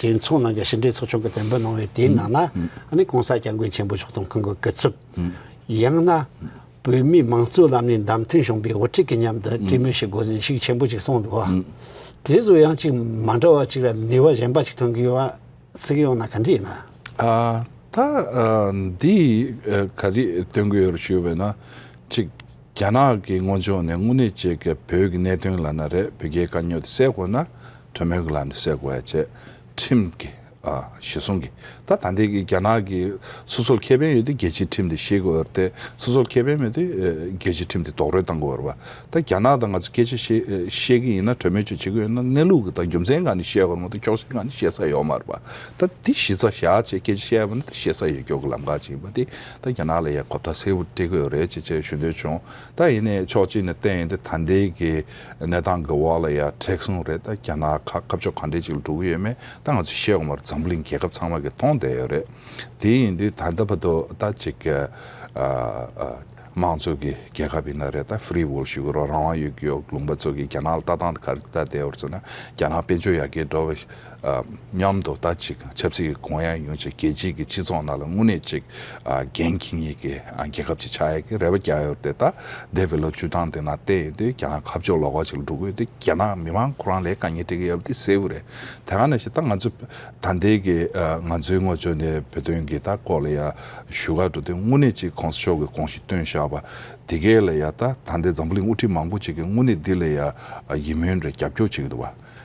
གྲོས་ཚོགས་ནང་གི་ཕྱི་འབྲེལ་ཚོགས་ཆུང་གི་དོན་དཔོན་གནང་བའི་དེའི་ནང་ན། ཨ་ནི་༸གོང་ས་༸སྐྱབས་མགོན་ཆེན་པོ་མཆོག་དང་ཁོང་གི་སྐུ་ཚབ། ཡང་ན་བོད་མིའི་མང་གཙོའི་ལམ་ནས་བདམས་ཐོན་བྱུང་བའི་དབུ་ཁྲིད་ཀྱི་མཉམ་དུ་གྲོས་མོལ་བྱེད་དགོས་ཟིན་ཤུགས་ཆེན་པོ་ཅིག་གསུངས་འདུག་དེ་ཚོ་ཡང་ཅིག་མ་འདྲ་བ་ཅིག་ར་ནུས་པ་གཞན་པ་ཅིག་ཐོན་གི་ཡོད་པ་ཟེར་གི་ཡོང་ན་ག་འདྲ་ཡིན་ན། ཨ་ད་ཨ་འདི་ཨ་ག་རེ་སྟོན་གི་ཡོད་རེད་ཞུས་པས་ན། ཅིག་རྒྱ་ནག་གི་ངོས་ཕྱོགས་ནས་དངོས་གནས་ཅིག་གི་བོད་ཀྱི་གནད་དོན་ལབ་ན་རེད། བོད་རྒྱའི་དཀའ་རྙོག་དེ་སེལ་དགོས་ན་གྲོས་མོལ་གྱི་ལམ་ནས་སེལ་དགོས་ཡ་བྱས། ཁྲིམས་ཀྱི་ཨ་གཞི་བཟུང་གི་ད་ད་ལྟའི་གི་རྒྱ་ནག་གི་སོ་སོར་ཁེ་ཕན་ཡོད་དུས་རྒྱལ་སྤྱིའི་ཁྲིམས་དེ་བཞེས་དགོས་རེད་དེ། སོ་སོར་ཁེ་ཕན་མེད་དུས་ཨ་རྒྱལ་སྤྱིའི་ཁྲིམས་དེ་རྡོག་རོལ་བཏང་དགོས་རེད་པ། ད་རྒྱ་ནག་དང་ང་ཚོ་སྐད་ཆ་བཤད་བཤད་ཀྱི་ཡིན་ན། གྲོས་མོལ་ཅིག་བྱེད་ཀྱི་ཡོད་ན། གནས་ལུགས་ཀྱི་ད་རྒྱུ་མཚན་སྒང་ནས་བཤད་དགོས་རེད་མ་གཏོགས། འཁྱོག་བཤད་སྒང་ནས་བཤད་ས་ཡོད་མ་རེད་པ། ད་འདི་གཞི་རྩ་བཞག་བྱས་སྐད་ཆ་བཤད་པ་ན་ད་བཤད་ས་ཡོད་སྐྱོ་གི་ལམ་ཁ་ཅིག་ཡིན་པ་དེ་ད་རྒྱ་ནག་ལ་ཡ་གོ་བརྡ་གསལ་པོ་སྤྲད་དགོས་རེད་ཅེས་བྱས་ཞུ་འདོད་བྱུང་། ད་ཡིན་ནའི་ཕྱོགས་གཅིག་ནས་བལྟས་ཡིན་དུས་ད་ལྟའི་གི་གནས་སྟངས་ཀྱི་འོག་ལ་ཡ་མཁྲེགས་བཟུང་རེད། ད་རྒྱ་ནག་ཁ་ཁ་ཕྱོགས་ག་འདྲས་ཅིག་ལ་འགྲོ་གི་ཡོད་མེད་ད་ང་ཚོས་བཤད་དགོས་མ་རེད། འཛམ་བུ་གླིང་རྒྱལ་ཁབ་ཚང་མ་གིས་མཐོང་བསྡད་ཡོད་རེད། དེ་ཡིན་དུས་ད་ལྟ་བར་དུ་ད་ཅིག་གི་ཨ་ཨ་དམངས་གཙོ་གི་རྒྱལ་ཁབ་ཡིན་ན་རེད། ད་ཧྥི་རི་ཝོལ་ཞུ་གི་རོགས། རང་དབང་ཡོད་ཀྱི་ཡོད། ལུང་པ་ཚོ་གིས་རྒྱ་ནག་ལ་ལྟ་སྟངས་དེ་ག་རེ་ལྟ་བསྡད་ཡོད་རེད་ཟེར་ན། རྒྱ་ནག་དཔལ་འབྱོར་ཡར་རྒྱས་འགྲོ་བའི་ཨ་མཉམ་དུ་ད་ཅིག་ཆབ་སྲིད་ཀྱི་གོང་ཡང་ཡོང་ཆེད་རྒྱལ་སྤྱིའི་གི་སྤྱི་ཚོགས་ནང་ལ་དངོས་གནས་ཅིག་ཨ་འགན་འཁྱེར་མཁན་གྱི་ཨ་རྒྱལ་ཁབ་ཅིག་ཆགས་ཡག་གི་རེ་བ་རྒྱག་ཡོད་རེད་དེ། ད་འདས་པའི་ལོ་བཅུ་གྲངས་དེ་ནང་བལྟས་ཡོད་དུས་རྒྱ་ནག་ཁ་ཕྱོགས་ལོགས་ཀ་ཅིག་ལ་འགྲོ་གི་ཡོད་དེ། རྒྱ་ནག་མི་མང་ཁོ་རང་ལ་དཀའ་ངལ་འཕྲད་ཀྱི་ཡོད་པ་དེ་གསལ་པོ་རེད། དེ་ག་ནང་བཞིན་ད་ང་ཚོ་ད་ལྟའི་གི་ཨ་ང་ཚོའི་ངོས་ཕྱོགས་ནས་བོད་དོན་གྱི་ད་སྐོར་ལ་ཡ་ཞུ་ག་འགྲོ་དུས་དངོས་གནས་ཅིག་གོང་ས་མཆོག་གིས་དགོངས་གཞི་བཏོན་བཞག་པ་དེ་གས་ལ་ཡ་ད་ད་ལྟའི་འཛམ་བུ་གླིང་དབུ་ཁྲིད་མང་པོ་ཅིག་གིས་དངོས་གནས་འདི་ལ་ཡ་ཨ་ཡིད་སྨོན་རེད། རྒྱབ་སྐྱོར་བྱེད་ཀྱི་འདུག་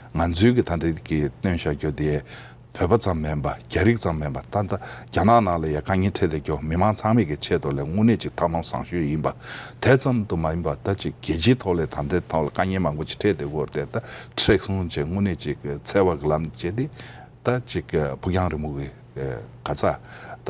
བ། ང་ཚོའི་གི་ད་ལྟའི་གི་བཏོན་བཞག་རྒྱུ་དེ་བོད་པ་ཙམ་མིན་པ། རྒྱ་རིགས་ཙམ་མིན་པ། ད་ལྟ་རྒྱ་ནག་ནང་ལ་ཡ་དཀའ་ངལ་འཕྲད་བསྡད་རྒྱུ་མི་མང་ཚང་མའི་གི་ཆེད་དུ་ལ་དངོས་གནས་ཅིག་ཐབས་ལམ་བཟང་ཤོས་ཡིན་པ། དེ་ཙམ་དུ་མ་ཡིན་པ། ད་ཅིག་རྒྱལ་སྤྱིའི་ཐོག་ལ་ད་ལྟའི་ཐོག་ལ་དཀའ་ངལ་མང་པོ་ཅིག་འཕྲད་བསྡད་ཡོད་རེད་དེ། ད་མཁྲེགས་བཟུང་བྱས་དངོས་གནས་ཅིག་འཚེ་བ་གི་ལམ་བྱས་ཏེ། ད་ཅིག་ཕུགས་རྒྱང་རིང་པོ་གི་ག་ཚ་ད་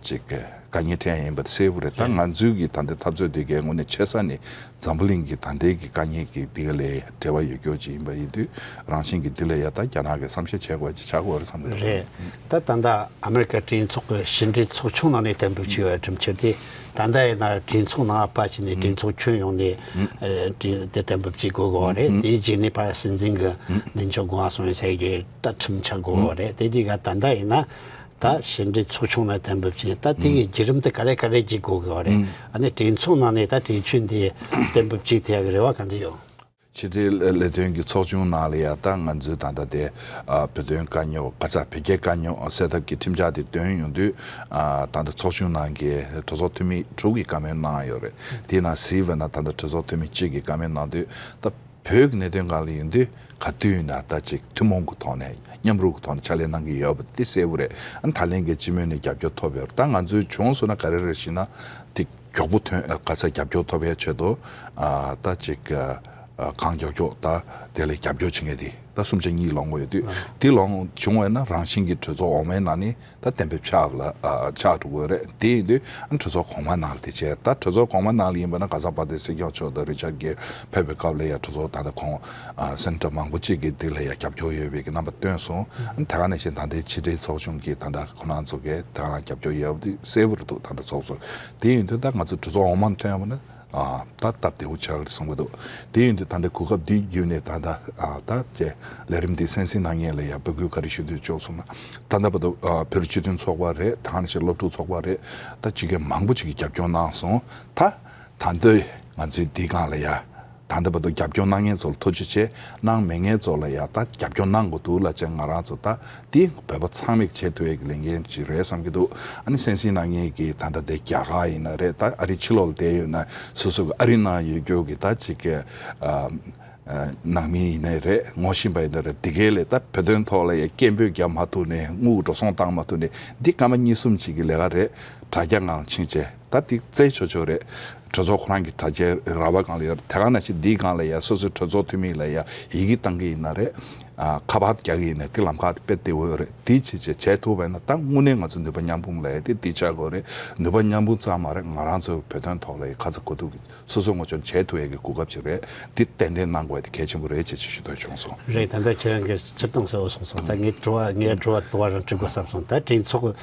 ཅིག་དཀའ་ངལ་འཕྲད་ཡ་ཡིན་པ་དེ་གསལ་པོ་རེད། ད་ང་ཚོའི་གི་ད་ལྟའི་འཐབ་རྩོད་དེ་གའི་དངོས་གནས་ཆེ་ས་ནས་འཛམ་བུ་གླིང་གི་ད་ལྟའི་གི་དཀའ་ངལ་གི་དེ་ག་ལས་འབྲེལ་བ་ཡོད་རྒྱུ་ཅིག་ཡིན་པ་ཡིན་དུས། རང་བཞིན་གྱི་འདི་ལ་ཡ་ད་རྒྱ་ནག་གིས་བསམ་ཤེས་བྱེད་དགོས་ཅིག་ཆགས་ཀྱི་ཡོད་རེད་བསམ་གྱི་འདུག་རེད། ད་ད་ལྟ་ཨ་མི་རི་ཀ་གྲོས་ཚོགས་ཀྱི་ཕྱི་འབྲེལ་ཚོགས་ཆུང་ནང་ནས་གཏན་འབེབས་བྱས་པའི་གྲོས་འཆར་དེ། ད་ལྟ་ཡིན་ན་གྲོས་ཚོགས་ནང་ཕར་ཕྱིན་ནས་གྲོས་ཚོགས་ཁྱོན་ཡོངས་ནས་ཨ་གྲོས་དེ་གཏན་འབེབས་བྱེད་དགོས་ཀྱི་ཡོད་རེད། དེའི་རྗེས་ནས་ཕར་སྲིད་འཛིན་གྱི་མདུན་ལྕོག་དགོངས་པ་གསུངས་ཡ་གི་ད་ཁྲིམས་ཆགས་དགོས་ཀྱི་ཡོད་རེད། དེ་དུས་ག་ད་ལྟ་ཡིན་ན་ད་ཕྱི་འབྲེལ་ཚོགས་ཆུང་ནང་གཏན་འབེབས་བྱས། ད་དེ་གི་བརྒྱུད་རིམ་དེ་ག་རེ་ག་རེ་བྱེད་དགོས་ཀྱི་ཡོད་རེད། ཨ་ནི་གྲོས་ཚོགས་ནང་ནས་ད་གྲོས་ཆོད་འདི་གཏན་འབེབས་བྱེད་ཐུབ་ཡ་གི་རེ་བ་ག་འདྲ་ཡོད། ཕྱི་དྲིལ་ལས་དོན་གྱི་ཚོགས་ཆུང་ནང་ལ་ཡ་ད་ང་ཚོས་ད་ལྟ་དེ་ཨ་བོད་དོན་དཀའ་རྙོག་ག་ཚ་བོད་རྒྱའི་དཀའ་རྙོག་སེལ་ཐབས་ཀྱི་ཁྲིམས་འཆར་དེ་འདོན་ཡོང་དུས། ཨ་ད་ལྟ་ཚོགས་ཆུང་ནང་གི་གྲོས་ཚོགས་འཐུས་མི་དྲུག་གིས་བཀའ་མོལ་གནང་ཡོད་རེད། དེའི་ནང་གཟིགས་པ་ན་ད་ལྟ་གྲོས་ཚོགས་འཐུས་མི་གཅིག་གིས་བཀའ་མོལ་གནང་དུས། ད་བོད་ཀྱི་གནད་དོན་སྒང་ལ་ཡིན་དུས་ག་དུས་ཡིན་ན་ད་ཅིག་ཐུན་མོང་གི་ཐོག་ནས་མཉམ་རུབ་ཀྱི་ཐོག་ནས་ཕྱག་ལས་གནང་གི་ཡོད་པ་དེ་གསལ་པོ་རེད། ཨ་ནི་ད་ལན་གྱི་སྤྱི་མོས་ནས་རྒྱབ་སྐྱོར་ཐོབ་ཡོད་རེད། ད་ང་ཚོས་བྱུང་སོང་ན་ག་རེ་རེད་ཞེ་ན། དེ་མགྱོགས་པོ་ཐོན་ཨ་ག་ཚ་རྒྱབ་སྐྱོར་ཐོབ་ཡའི་ཆེད་དུ། ཨ་ད་ཅིག་ཨ་གང་མགྱོགས་མགྱོགས་ད་དེ་ལ་རྒྱབ་སྐྱོར་བྱེད་མཁན་དེ་ ད་སུམ་ཆ་གཉིས་ལོངས་དགོས་ཡོད་དུས། ཨ། དེ་ལོངས་བྱུང་བས་ན་རང་བཞིན་གྱི་གྲོས་ཚོགས་འོག་མའི་ནང་ནས་ད་གཏན་འབེབས་ཆགས་ལ་ཨ་ཆགས་འགྲོ་དགོས་རེད། དེ་ཡིན་དུས་ཨ་གྲོས་ཚོགས་གོང་མ་ནང་ལ་དེ་བྱས། ད་གྲོས་ཚོགས་གོང་མ་ནང་ལ་ཡིན་པ་ན་ག་ས་པ་དེ་སྲིད་སྐྱོང་མཆོག་དང་རི་ཅར་གྷེར་ཕེབས་པའི་སྐབས་ལ་ཡང་གྲོས་ཚོགས་ད་ལྟ་ཁོང་ཨ་སེ་ནེ་ཊར་མང་པོ་ཅིག་གིས་དེ་ལ་ཡང་རྒྱབ་སྐྱོར་ཡོད་པའི་གི་རྣམ་པ་བཏོན་སོང་། ཨ་དེ་ག་ནང་བཞིན་ད་ལྟའི་ཕྱི་དྲིལ་ཚོགས་ཆུང་གིས་ད་ལྟ་ཁོ་རང་ཚོ་གིས་ད་ག་རང་རྒྱབ་སྐྱོར་ཡོད་པ་དེ་གསལ་པོ་རེད་འདུག་ད་ལྟ་ཚོགས་གཙོ། དེ་ཡིན་དུས་ད་ང་ཚོ་གྲོས་ཚོགས་འོག་མ་ཐོན་ཡོང་བ་ན། ཨ་ད་སྟབས་བདེ་བོ་ཆགས་ཀྱི་རེད་བསམ་གྱི་འདུག་དེ་ཡིན་དུས་ད་ལྟ་གོ་སྐབས་འདི་བརྒྱུད་ནས་ད་ལྟ་ཨ་ད་ཀྱེ་ལས་རིམ་འདི་གསན་གཟིགས་གནང་མཁན་ལ་ཡང་འབོད་སྐུལ་ག་རེ་ཞུ་འདོད་བྱུང་སོང་ན། ད་ལྟ་བར་དུ་ཨ་བོད་རིགས་སྤྱི་མཐུན་ཚོགས་པ་རེད། ད་ནི་ཞིག་སློབ་ཕྲུག་ཚོགས་པ་རེད། ད་ཅིག་གིས་མང་པོ་ཅིག་གིས་རྒྱབ་སྐྱོར་གནང་སོང་། ད་ད་འདོད་ང་ཚོའི་འདི་སྒང་ལ་ཡ་ད་ལྟ་བར་དུ་རྒྱབ་སྐྱོར་གནང་མཁན་ཚོ་ལ་ཐུགས་རྗེ་ཆེ། གནང་མེད་མཁན་ཚོ་ལ་ཡ་ད་རྒྱབ་སྐྱོར་གནང་དགོས་འདུག་ལབ་བྱས་ང་རང་ཚོ་ད། དེ་བོད་པ་ཚང་མས་བྱེད་ཐུབ་ཡས་ཀྱི་ལས་འགན་ཅིག་རེད་བསམ་གྱི་འདུག་ཨ་ནི་གསན་གཟིགས་གནང་མཁན་གྱི་ད་ལྟ་དེ་རྒྱ་གར་ཡིན་ན་རེད། ད་ཨ་རི་ཕྱི་ལོགས་ལ་བསྡད་ཡོད་ན་སོ་སོ་གི་ཨ་རི་ནང་ཡོད་རྒྱུ་གི་ད་ཅིག་གི་ཨ་ཨ་ནང་མི་ཡིན་ནའི་རེད། ངོ་ཤེས་པ་ཡིན་ན་རེད། དེ་གའི་ལས་ད་བོད་དོན་ཐོག་ལ་ཡ་སྐད་འབོད་རྒྱག་མ་ཐུབ་ནས་དངུལ་འགྲོ་སོང་བཏང་མ་ཐུབ་ནས་འདི་སྐར་མ་གཉིས་གསུམ་ཅིག་གི་ལས་ཀ་རེད། དྲ་རྒྱ་ནང་ཕྱིན་བྱས་ད་འདི་རྩེ་ཆོག་ཆོག་རེད། གྲོས་ཚོགས་ཁོ་རང་གི་དྲ་རྒྱའི་ར་བ་སྒང་ལ་ཡོད་རེད། དེ་ག་ནང་བཞིན་འདིའི་སྒང་ལ་ཡ་སོ་སོའི་གྲོས་ཚོགས་འཐུས་མི་ལ་ཡ་ཡི་གེ་བཏང་གི་ཡིན་ན་རེད། ཨ་ཁ་པར་རྒྱག་གི་ཡིན་ན་དེ་ལམ་ཁ་དེ་དཔེ་བདེ་བོ་ཡོད་རེད། དེ་བྱེད་བྱེད་བྱེད་ཐུབ་པ་ཡིན་ན་ད་དངོས་གནས་ང་ཚོ་ནུས་པ་མཉམ་སྤུངས་ལ་ཡ་དེ་དེ་ཆགས་དགོས་རེད། ནུས་པ་མཉམ་སྤུངས་ཙམ་མ་རེད། ང་རང་ཚོ་བོད་དོན་ཐོག་ལ་ཡ་ཁ་ཚ་དགོས་གཏུག་གི་སོ་སོ་ངོ་སྤྲོད་བྱེད་ཐུབ་ཡས་ཀྱི་གོ་སྐབས་ཅིག་རེད། དེ་ཏན་ཏན་གནང་དགོས་ཡ་དེ་གལ་ཆེན་པོ་རེད་ཅེས་ཅིག་ཞུ་འདོད་བྱུང་སོང་། རེད། ད་ལྟ་ཁྱེད་རང་གིས་སྤྱིར་བཏང་གསལ་བོ་གསུངས་སོང་། ད་ངས་དྲི་བ་ངས་དྲི་བ་དུ་བ་རང་དྲི་དགོས་བསམ་སོང་། ད་གྲོས་ཚོགས་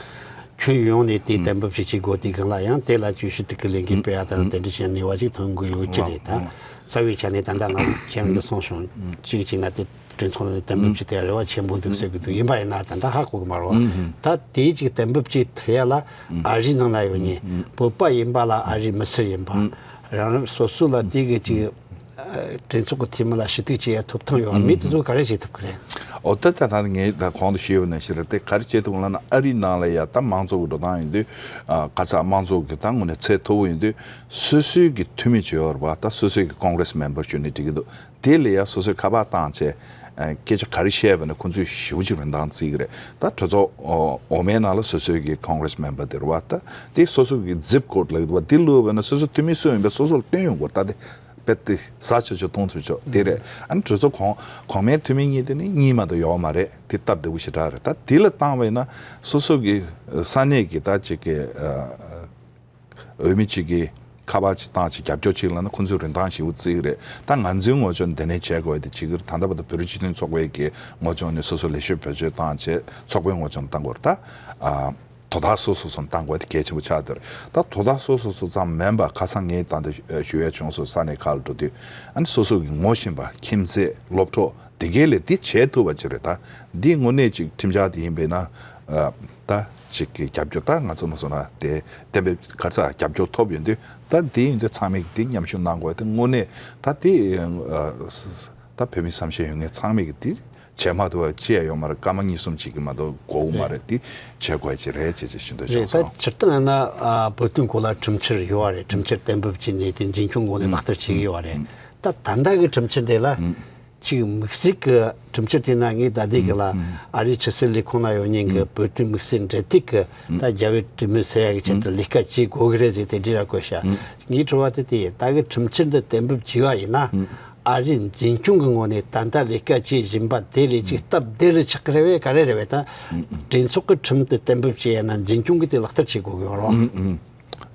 ཁྱོན་ཡོངས་ནས་དེའི་གཏན་འབེབས་བྱེད་ཀྱི་དགོས་དུས་སྒང་ལ་ཡང་དེ་ལ་ཅིག་ཞུ་གཏུག་གི་ལས་འགུལ་སྤེལ་ཡ་དང་དེ་འདྲ་བྱས་ནུས་པ་ཅིག་ཐོན་གི་ཡོད་ཀྱི་རེད། ད་རྩ་བའི་ཆ་ནས་ད་ལྟ་ང་ཁྱེད་རང་གིས་གསུངས་སོང་། གཅིག་བྱས་ན་དེ་གྲོས་ཚོགས་ནས་གཏན་འབེབས་བྱེད་དེ་རེ་བ་ཆེན་པོ་འདུག་ཟེར་གི་འདུག་ཡིན་པ་ཡིན་ན་ད་ལྟ་ཧ་གོ་གི་མ་རེད་བ། ད་དེའི་ཅིག་གཏན་འབེབས་བྱེད་ཐུབ་ཡ་ལ་ཨ་རིའི་ནང་ལ་ཡོད་མཁན་བོད་པ་ཡིན་པ་ལ་ཨ་རིའི་མི་སེར་ཡིན་པ་རང་རང་སོ་སོ་ལ་དེ་གི་ཅིག་གྲོས་ཚོགས་ཀྱི་འཐུས་མི་ལ་ཞུ་གཏུག་བྱེད་ཡ་ཐོབ་ཐང་ཡོད་མེད་དེ་ཚོ་ག་རེ་བྱེད་ཐུབ་ཀྱི་རེད། འོ་ད་ད་ད་ངས་ད་གོང་དུ་ཞུས་པ་ནང་བཞིན་རེད་དེ། ག་རེ་བྱེད་ཐུབ་ལབ་ན་ཨ་རིའི་ནང་ལ་ཡ་ད་མང་གཙོ་གི་འགྲོ་སྟངས་ཡིན་དུས་ཨ་ག་ཚ་མང་གཙོ་གི་ད་དངོས་གནས་ཚད་མཐོ་པོ་ཡིན་དུས་སོ་སོའི་གི་འཐུས་མི་བྱེད་ཡོད་རེད་བ། ད་སོ་སོའི་གི་ཀོང་རེས་མེམ་བར་ཞུས་ནས་འགྲིག་གི་འདུག་དེ་ལ་ཡ་སོ་སོས་ཁ་པར་བཏང་བྱས་ཨ་སྐད་ཆ་ག་རེ་བཤད་པ་ན་ཁོང་ཚོས་ཞེ་པོ་ཅིག་རིན་ཐང་བརྩི་གི་རེད། ད་གྲོས་ཚོགས་འོག་མའི་ནང་ལ་སོ་སོའི་གི་ཀོང་རེས་མེམ་བར་དེ་རེད་བ། ད་དེ་སོ་སོ་གི་ཛིབ་ཀོཌ་ལབ་ཀྱི་འདུག་བ། དེ་བླུགས་པ་ན་སོ་སོ་འཐུས་མི་སུ་ཡིན་པ་སོ་སོར་སྟོན་ཡོང་གི་རེད། ད་དེ་དཔེ་དེ་ཟ་ཆོག་ཆོག་གཏོང་ཐུབ་ཆོག་དེ་རེད། ཨ་ནི་གྲོས་ཚོགས་གོང་གོང་མའི་འཐུས་མི་གཉིས་དེ་ནི་གཉིས་མ་གཏོགས་ཡོད་མ་རེད། དེ་སྟབས་བདེ་པོ་ཞེ་དྲག་རེད། ད་དེ་ལ་བཏང་བས་ན་སོ་སོ་གི་ས་གནས་ཀྱི་ད་ཅིག་གི་འོས་མི་གཅིག་གིས་ཁ་པར་ཅིག་བཏང་ཅིག་རྒྱབ་སྐྱོར་ཅིག་ལབ་ན་ཁོང་ཚོས་རིན་ཐང་ཞེ་པོ་བརྩི་གི་རེད། ད་ང་ཚོའི་ངོས་ཕྱོགས་ནས་དེ་ནས་བྱེད་དགོས་དེ་བྱེད་ཀྱི་རེད། ད་ལྟ་བར་དུ་བོད་རིགས་སྤྱི་མཐུན་ཚོགས་པའི་གི་ངོས་ཕྱོགས་ནས་སོ་སོ་ལས་ཤོག་བེད་སྤྱོད་བཏང་བྱས་ཚོགས་པའི་ངོས་ཕྱོགས་ནས་བཏང་དགོས་རེད། ད་ཨ། དོ་བདག་སོ་སོ་སོ་བཏང་དགོས་དེ་གལ་ཆེན་པོ་ཆགས་བསྡད་རེད། ད་དོ་བདག་སོ་སོ་སོ་ཙམ་མིན་པ་ཁ་སང་ངས་ད་ལྟ་ཞུ་ཡས་བྱུང་སོང་། ས་གནས་ཁག་ལ་འགྲོ་དུས་ཨ་ནི་སོ་སོ་གི་ངོ་ཤེས་པ་ཁྱིམ་མཚེས་སློབ་གྲོགས་དེ་གའི་ལས་འདི་བྱེད་ཐུབ་པ་ཅིག་རེད། ད་འདི་དངོས་གནས་ཅིག་ཁྲིམས་འཆར་དེ་ཡིན་པས་ན་ཨ་ད་ཅིག་གི་རྒྱབ་སྐྱོར་ད་ང་ཚོ་མ་སོང་ན་དེ་གཏན་འབེབས་ག་རེ་ཟ་རྒྱབ་སྐྱོར་ཐོབ་ཡོང་དུས་ད་འདི་ཡིན་དུས་ཚང་མས་འདི་མཉམ་ཞུགས་གནང་དགོས་དེ་དངོས་གནས་ད་དེ་ཨ་ད་བོད་མི་བསམ་ཤེས་ཡོད་མཁན་ཚང་མས་ཀྱི་དེ་བྱས་མ་ཐུབ་པ་ཅི་ཡང་ཡོད་མ་རེད། སྐར་མ་གཉིས་གསུམ་ཅིག་གིས་མ་གཏོགས་དགོས་མ་རེད། དེ་བྱེད་དགོས་ཅིག་རེད་ཅེས་ཅིག་ཞུ་འདོད་བྱུང་སོང་། རེད། ད་སྤྱིར་བཏང་ཡིན་ན་ཨ་བོད་དོན་སྐོར་ལ་ཁྲིམས་འཆར་ཡོད་རེད། ཁྲིམས་འཆར་གཏན་འབེབས་བྱས་ནས་དེ་འཛིན་སྐྱོང་ངོས་ནས་ལག་བསྟར་བྱེད་ཀྱི་ཡོད་རེད། ད་ད་ལྟ་གི་ཁྲིམས་འཆར་དེ་ལ་ཅིག་དམིགས་བསལ་གྱི་ཁྲིམས་འཆར་དེ་ན་ངས་ད་ལྟའི་གི་ལ་ཨ་རིའི་ཕྱི་སྲིད་ལས་ཁུངས་ན་ཡོད་མཁན་གྱི་བོད་དོན་དམིགས་བསལ་འབྲེལ་མཐུད་ཀྱི་ད་རྒྱ་བོད་གྲོས་མོལ་ཟེར་ཡ་གི་ཆེད་དུ་ལས་ཀ་བྱེད་དགོས་ཀྱི་རེད་ཟེར་དེ་འདྲ་བཀོད་ཤག་ངའི་དྲི་བ་དེ་དེ་ཡིན། ད་གི་ཁྲིམས་འཆར་འདི་གཏན་འབེབས་བྱས་པ་ཡིན་ན། ཨ་རིའི་འཛིན་སྐྱོང་གི་ངོས་ནས་ད་ལྟ་ལས་ཀ་བྱེད་བཞིན་པ་དེ་ལས་ཅིག་སྟབས་བདེ་རུ་ཆགས་ཀྱི་རེད་པས་ག་རེ་རེད་པས། ད་གྲོས་ཚོགས་ཀྱི་ཁྲིམས་དེ་གཏན་འབེབས་བྱས་ཡ་ན་འཛིན་སྐྱོང་གིས་དེ་ལག་བསྟར་བྱེད་དགོས་ཀྱི་ཡོད་རེད།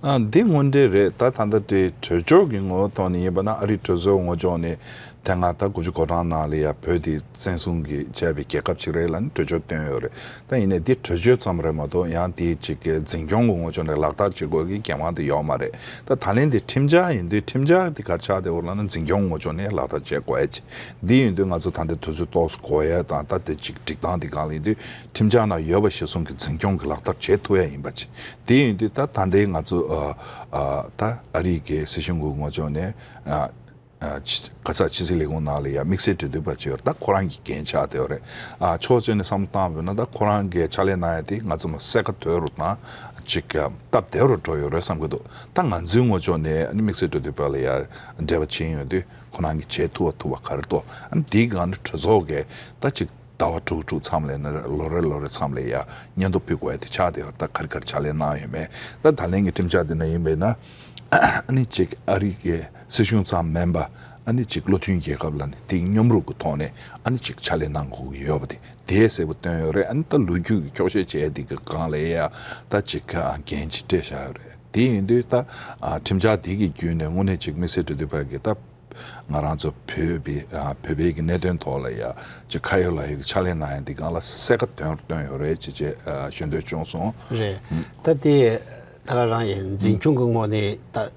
ཨ་འདི་དངོས་འབྲེལ་རེད། ད་ད་ལྟ་དེ་གྲོས་ཆོད་ཀྱི་ངོ་བོ་ཐོག་ནས་ཡིན་པ་ན་ཨ་རིའི་གྲོས་ཚོགས་ངོས་ཕྱོགས་ནས་དེ་སྔ་ད་དགུ་བཅུ་གོ་གྲངས་ནང་ལ་ཡ་བོད་དེ་བཙན་བཟུང་གི་བྱས་པའི་རྒྱལ་ཁབ་ཅིག་རེད་ལབ་ནས་གྲོས་ཆོད་བཏོན་ཡོད་རེད། ད་ཡིན་ནའི་འདི་གྲོས་ཆོད་ཙམ་རེད་མ་གཏོགས་ཡང་དེ་ཅིག་གི་འཛིན་སྐྱོང་གི་ངོས་ཕྱོགས་ནས་ལག་བསྟར་བྱེད་དགོས་ཀྱི་འགན་དབང་དེ་ཡོད་མ་རེད། ད་ད་ལན་དེ་ཁྲིམས་འཆར་ཡིན་དུས་ཁྲིམས་འཆར་དེ་ག་རེ་ཆགས་བསྡད་ཡོད་ལབ་ན་འཛིན་སྐྱོང་ངོས་ཕྱོགས་ནས་ལག་བསྟར་བྱེད་དགོས་ཡ་ཅིག་འདི་ཡིན་དུས་ང་ཚོ་ད་ལྟ་དུས་ཚོད་ཏོག་ཙམ་འགོར་ཡ་དང་ད་དེ་ཅིག་སྒྲིག་སྟངས་དེ་སྒང་ལ་ཡིན་དུས་ཁྲིམས་འཆར་ནང་ཡོད་པ་གཞིར་བཟུང་གི་འཛིན་སྐྱོང་གི་ལག་བསྟར་བྱེད་ཐུབ་ཡ་ཡིན་པ་ཅིག་དེ་ཡིན་དུས་ད་ད་ལྟའི་ང་ཚོ་ཨ་ཨ་ད་ཨ་རི་གི་སྲིད་གཞུང་གི་ངོས་ཕྱོགས་ནས་ཨ། ཨ་ཕྱི་ག་ས་ཕྱི་སྲིད་ལས་ཁུངས་ནང་ལ་ཡང་དམིགས་བསལ་འབྲེལ་མཐུད་པ་ཅིག་ཡོད་རེད། ད་ཁོ་རང་གི་འགན་ཆགས་བསྡད་ཡོད་རེད། ཨ་ཕྱོགས་གཅིག་ནས་བསམ་བློ་བཏང་བ་ཡིན་ན་ད་ཁོ་རང་གིས་ཕྱག་ལས་གནང་ཡ་དེ་ང་ཚོ་མ་གསལ་ཁ་དོད་རུ་དང་ཅིག་སྟབས་བདེ་རུ་འགྲོ་ཡོད་རེད་བསམ་གྱི་འདུག་ད་ང་ཚོའི་ངོས་ཕྱོགས་ནས་ཨ་ནི་དམིགས་བསལ་འབྲེལ་མཐུད་པ་ལ་ཡང་འབྲེལ་བ་བྱས་ཡོང་དུས་ཁོ་རང་གིས་བྱེད་ཐུབ་པ་ཐུབ་པ་ག་རེ་འདུག་ཨ་ནི་དེའི་སྒང་ནས་གྲོས་ཚོགས་ཀྱིས་ད་ཅིག་ཟླ་བ་དྲུག་དྲུག་མཚམས་ལ་ཡིན་ན་ལོ་རེ་ལོ་རེ་མཚམས་ལ་ཡ་སྙན་ཐོ་ཕུལ་དགོས་ཡ་དེ་ཆགས་བསྡད་ཡོད། ད་ག་རེ་ག་རེ་ཕྱག་ལས་གནང་ཡོད་མེད། ད་ད་ལན་གྱི་ཁྲིམས་འཆར་དེ་ན་ཡིན་པས་ན་ཨ་ནི་ཅིག་ཨ་རི་གི་སྲིད་གཞུང་ཙམ་མིན་པ་ ཨ་ནི་ཅིག་བློ་མཐུན་རྒྱལ་ཁབ་ལ་ནི་དེའི་མཉམ་རུབ་ཀྱི་ཐོག་ནས་ཨ་ནི་ཅིག་ཕྱག་ལས་གནང་དགོས་ཀྱི་ཡོད་པ་དེ་དེ་གསལ་པོ་བཏོན་ཡོད་རེད། ཨ་ནི་ད་ལོ་རྒྱུས་ཀྱི་འཁྱོག་བཤད་བྱས་དེ་གི་སྒང་ལ་ཡ་ད་ཅིག་འགན་ཅིག་སྤྲད་བཞག་ཡོད་རེད། དེ་ཡིན་དུས་ད་ཁྲིམས་འཆར་དེ་གི་བརྒྱུད་ནས་དངོས་གནས་ཅིག་དམིགས་བསལ་འབྲེལ་མཐུད་པ་གི་ད་ང་རང་ཚོ་བོད་པའི་བོད་པའི་གི་གནད་དོན་ཐོག་ལ་ཡ་ཅིག་ཁ་ཡོད་ལག་ཡོད་ཀྱི་ཕྱག་ལས་གནང་ཡ་འདི་སྒང་ལ་གསལ་ཁ་དོན་བཏོན་ཡོད་རེད་ཅེས་ཅེས་ཞུ་འདོད་བྱུང་སོང་། རེད། ད་དེ་ད་ག་རང་ཡིན་འཛིན་སྐྱོང་གི་ངོས་ནས་ད་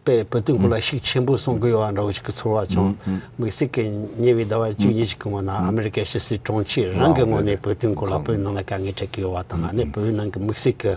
དཔེ་བོད་དོན་སྐོར་ལ་ཤུགས་ཆེན་པོ་གསུང་གི་ཡོད་པ་འདྲ་བོ་ཞིག་གི་ཚོར་བ་བྱུང་། དམིགས་བསལ་གྱི་ཉེ་བའི་ཟླ་བ་གཅིག་གཉིས་ཤིག་གི་སྔོན་ན་ཨ་མེ་རི་ཀའི་ཕྱི་སྲིད་དྲུང་ཆེ་རང་གི་ངོས་ནས་བོད་དོན་སྐོར་ལ་བོད་ནང་ལ་དཀའ་ངལ་འཕྲད་ཀྱི་ཡོད་པ་དང་ཨ་ནི་བོད་ནང་གི་དམིགས་བསལ་གྱི་